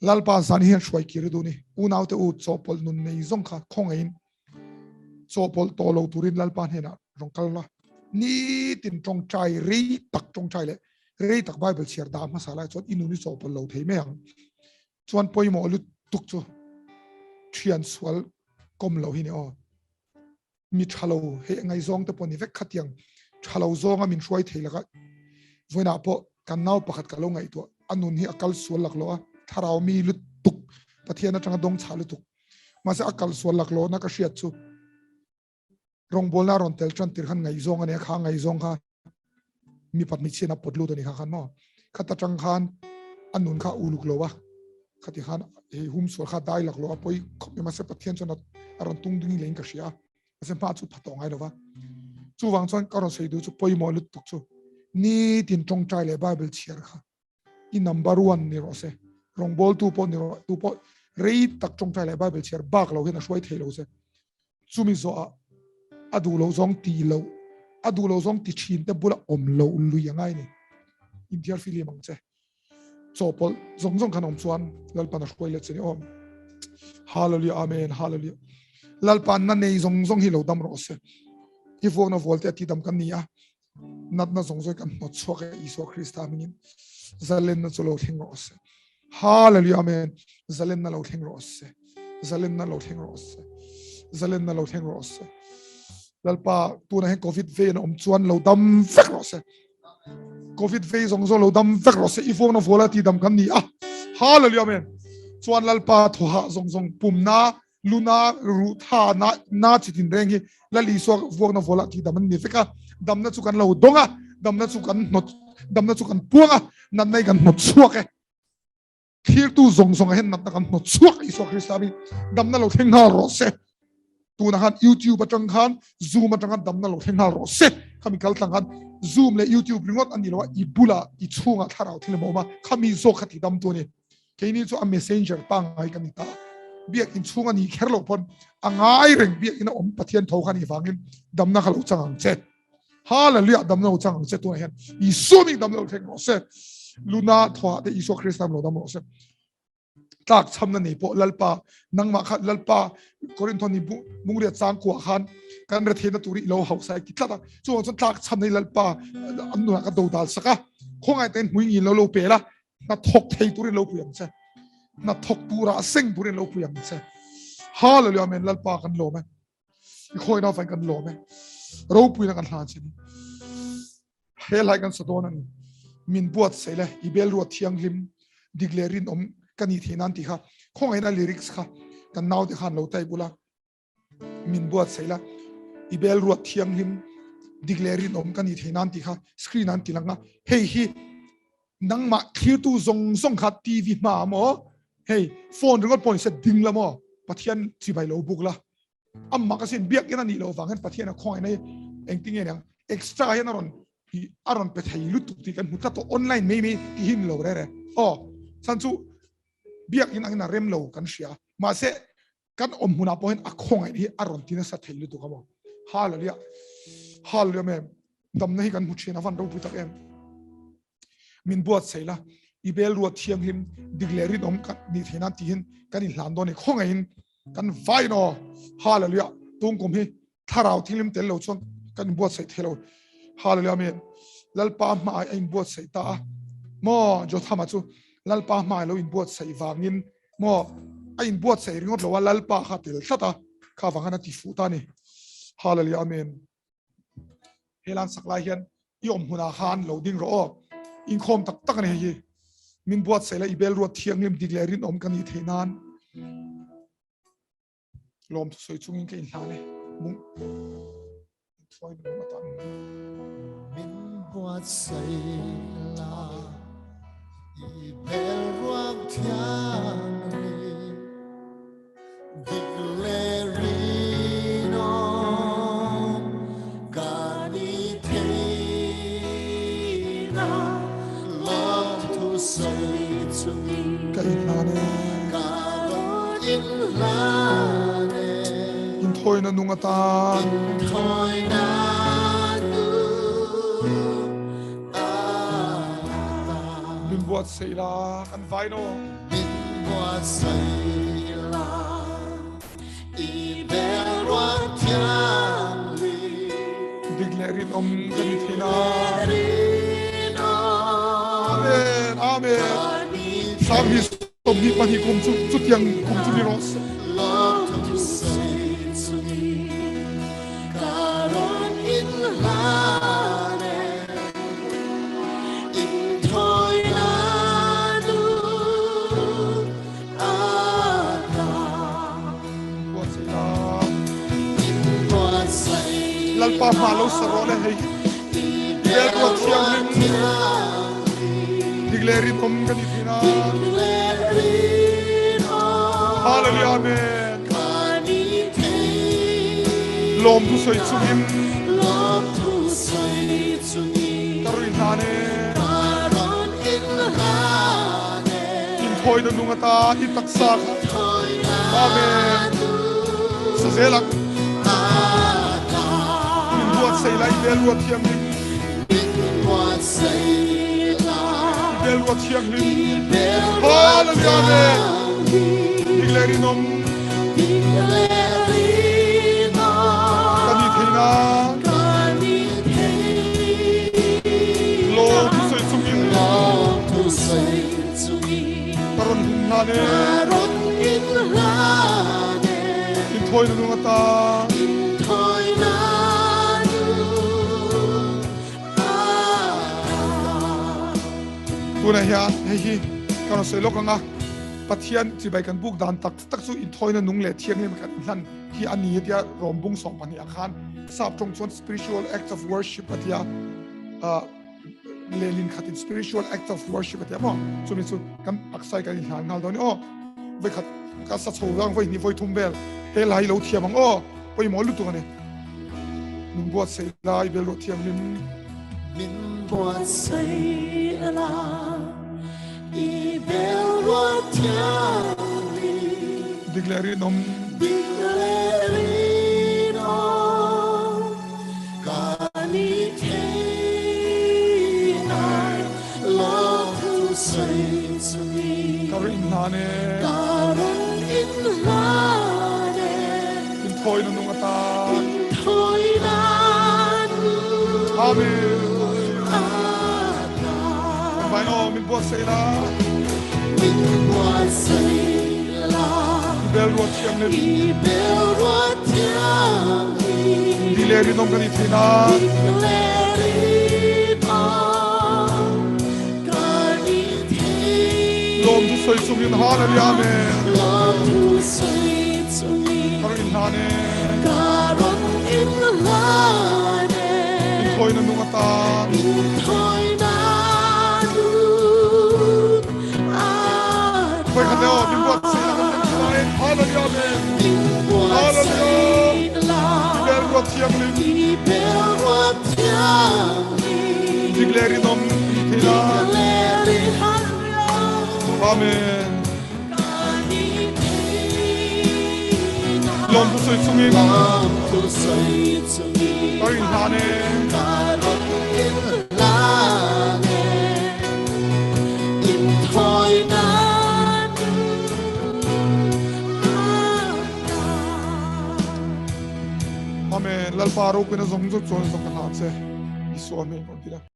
Lalpa zan hian hruai kir i duh ni. Unaute u chawhpawlh nun nei zawng kha khawngaihin chawhpawlh tawh lo turin Lalpa hnenah rawn kal la. Nitin tawngtai rei tak tawngtai leh rei tak Bible chhiar dah hmasa lai chuan i nun i chawhpawlh lo thei mai ang. Chuan pawimawh lutuk chu thian sual kawm lo hi ni aw. Mi tha lo hei ngaihzawng te pawh ni vek khatiang tha lo zawnga min hruai thei laka vawiinah pawh kan nau pakhat ka lo ngaihtuah a nun hi a kal sual lak lo a thlarau mi lutuk Pathian atanga dawng chhah lutuk mahse a kal sual lak lohna ka hriat chu rawngbawlna rawn tel tan tir khan ngaihzawng a nia kha ngaihzawng kha mipat hmeichhian a pawt lut a ni kha khan maw khata tang khan a nun kha uluk lo a khati khan hei hum sual kha dai lak lo a pawi khawp mai mahse Pathian chuan a rawn tung ding lein ka hria mahse hma chu pha tawh ngai lo va chuvang chuan ka rawn sawi duh chu pawimawh lutuk chu nitin tawngtai leh Bible chhiar kha i number one ni rawh se rawngbawltu pawh ni rawh tu pawh rei tak tawngtai leh Bible chhiar bak lo hian a hruai thei lo che chumi zawhah a duh lo zawng ti lo a duh lo zawng ti thin te bula awm lo lui a ngai ni inthiar filim ang che chawpawlh zawng zawng khan awm chuan Lalpan a hruai let che ni awm Hallelujah Amen Hallelujah. Lalpa na nei zawng zawng hi lo dam rawh se. I vuakna vualte a tidam kan ni a, natna zawng zawng kan hnawt chhuak e Isua Krista hmingin. Zalenna chu lo thleng rawh se. Hallelujah amen. Zalenna lo thleng rawh se. Zalenna lo thleng rawh se. Zalenna lo thleng rawh se. Lalpa tuna hian COVID vei an awm chuan lo dam vek rawh se. Covid vei zawng zawng lo dam vek rawh se i vuakna vuala ti dam kan ni a. Hallelujah amen. Chuan Lalpa thawhah zawng zawng pumna luna ruh tha na na chi tin reng hi Lal Isua vuakna vuala ti dam an ni vek a. Damna chu kan lo dawng a, damna chu kan hnawt damna chu kan puang a, natna hi kan hnawt chhuak e. Thirtu zawng zawng ah hian natna kan hnawt chhuak Isua Krista mi damna lo thleng nghal rawh se. Tunah khan YouTube atang khan Zoom atang khan damna lo thleng nghal rawh se. Khami kal tlang khan Zoom leh YouTube ringawt a ni lo a, i bulah i chhungah thlarau thil a awm a, khami zawk kha ti dam tu a ni. Keini chu a messenger pangngai kan ni ta. Biak in chhung a ni kher loh pawn a ngai reng biak in a awm Pathian tho kha ni vangin damna kha lo chang ang che. Hallelujah dam lo chang ang che tunah hian Isua mi dam lo thleng rawh se. Luna thawah te Isua Krista lo dam rawh se. Tlak chhamna nei pawh Lalpa nangmah kha Lalpa Korintho ni mungria chang kuah khan kan re theina turi lo hausa ki tlat a chuang chuan tlak chhamna Lalpa an nuna ka dodal saka khawngai ten hmui ngin lo lo pe la na thok thei turin lo pui ang che na thok tura seng turin lo pui ang che Hallelujah amen Lalpa kan lawm e I khawina vain kan lawm e. Ropuina kan hlan chin. He lai kan sa dawn ani. Min buat sei le i bel ruat thianghlim dik le rinawm ka ni thei nan ti kha khawngaihna lyrics kha kan nau te khan lo type ula min buat sei la i bel ruat thianghlim dik le rinawm ka ni thei nan ti kha screen an ti lang a hei hi nangmah thlirtu zawng zawng kha TV hma maw hei phone ringawt pawh ni se ding la maw Pathian chibai lo buk la Amah ka sin biak in a nih loh vang hian Pathian a khawngaih mai engtin nge niang extra hian a rawn a rawn pe thei lutuk tih kan hmu tlat tawh online mai mai ti hi ni lo re re aw chhan chu biak in angin a rem lo kan hria mahse kan awm hmunah pawh hian a khawngaih hi a rawn ti nasa thei lutuk a maw hallelujah hallelujah mem damna hi kan hmu thin a van ropui tak em min buatsaih la i bel ruat thianghlim dik leh rinawm kan nih theih nan tihin kan inhlan dawn a ni khawngaihin kan vain aw hallelujah tung kum hi thlarau thianghlim tel lo chuan kan inbuatsaih thei lo hallelujah amen lalpa hmaah a inbuatsaih ta a maw Jothama chu lalpa hmaah lo inbuatsaih vangin maw a inbuatsaih ringawt lo a lalpa kha tel tlat a kha vang khan a ti fuh ta a ni hallelujah amen He lan sak lai hian i awm hmunah khan lo ding rawh aw. Inkhawm tak tak a ni hei hi. Min buatsaih la i bel ruat thianghlim dik leh rinawm ka nih theih nan lawm thusawi chungin ka inhlan e. Mung thuai na mung atan. Min buatsaih la i bel ruat thianghlim Dik leh rinawm ka ni theihna lawmthu sawi chungin Ka inhlan e. Ka rawn inhlan e. Inthawina nung atan. Inthawina nung atan. Min buatsaih la kan vain aw. Min buatsaih la i bel ruat thianghlim. Dik leh rinawm kan ni thei na. Amen. Amen. Sang hi som hi pahnih kum chu chutiang kum chu ni rawh se. Lawmthu sawi chungin ka rawn inhlan e. Lalpa hma lo sa rawh le hei bel ruat thianghlim dik leh rinawm kan i thina Hallelujah amen lawm thu sawi chungin Ka rui hlan e. Inthawina nung atan i taksa kha. Amen. Sa zel ang. Min buatsaih la i bel ruat thianghlim. I bel ruat thianghlim. Hallelujah. Amen. Dik le rinawm. inhlan e. Ka rawn inhlan e. Inthawina nung atan. Inthawina nung atan. Tunah hian hei hi ka rawn sawi lawk ang a, Pathian chibai kan buk dan tak tak chu inthawina nung leh thianghlim kan inhlan hi a ni tia rawm bung 12 ah khan sap tawng chuan spiritual acts of worship a tia lehlin khatin spiritual act of worship a tia maw chumi chu kan taksa kan inhlan nghal dawn aw voi khat ka sa chho vang voi ni voi thum vel he lai lo thiam ang aw pawimawh lutuk ani min buat sei lai bel ro thiam lim min buat sei la i bel ro thiam lim dik leh rinawm dik leh rinawm Ka ni thei nan lawmthu sawi chungin. Ka rawn inhlan e. Ka rawn inhlan e. Inthawina nung atan. Inthawina nung Amen. atan. Vai aw min buatsaih la. Min buatsaih la. I bel ruat thiam lim. I bel ruat thiam lim. Di le rinawm kan i thei nan. Dik le rinawm kan i thei. Lawm thu sawi chungin Hallelujah Amen. Lawm thu sawi chungin. Ka rawn inhlan e. Ka rawn inhlan e. Inthawina nung atan. Inthawina nung atan. Voi khat le aw min buat sei la kan kan Hallelujah Amen. Min buat sei la. I bel ruat thiang lim. I bel ruat thiang lim. Dik le rinawm i thei la. Dik le rinawm. Amen. Lawm thu sawi chungin. Lawm thu sawi chungin. Ka rin hlan e. Ka rawn in hlan e. In thawi nan Amen. Lalpa ropuina zawng zawng chuan zawng ka hlan che. Isua hmel rawn ti la.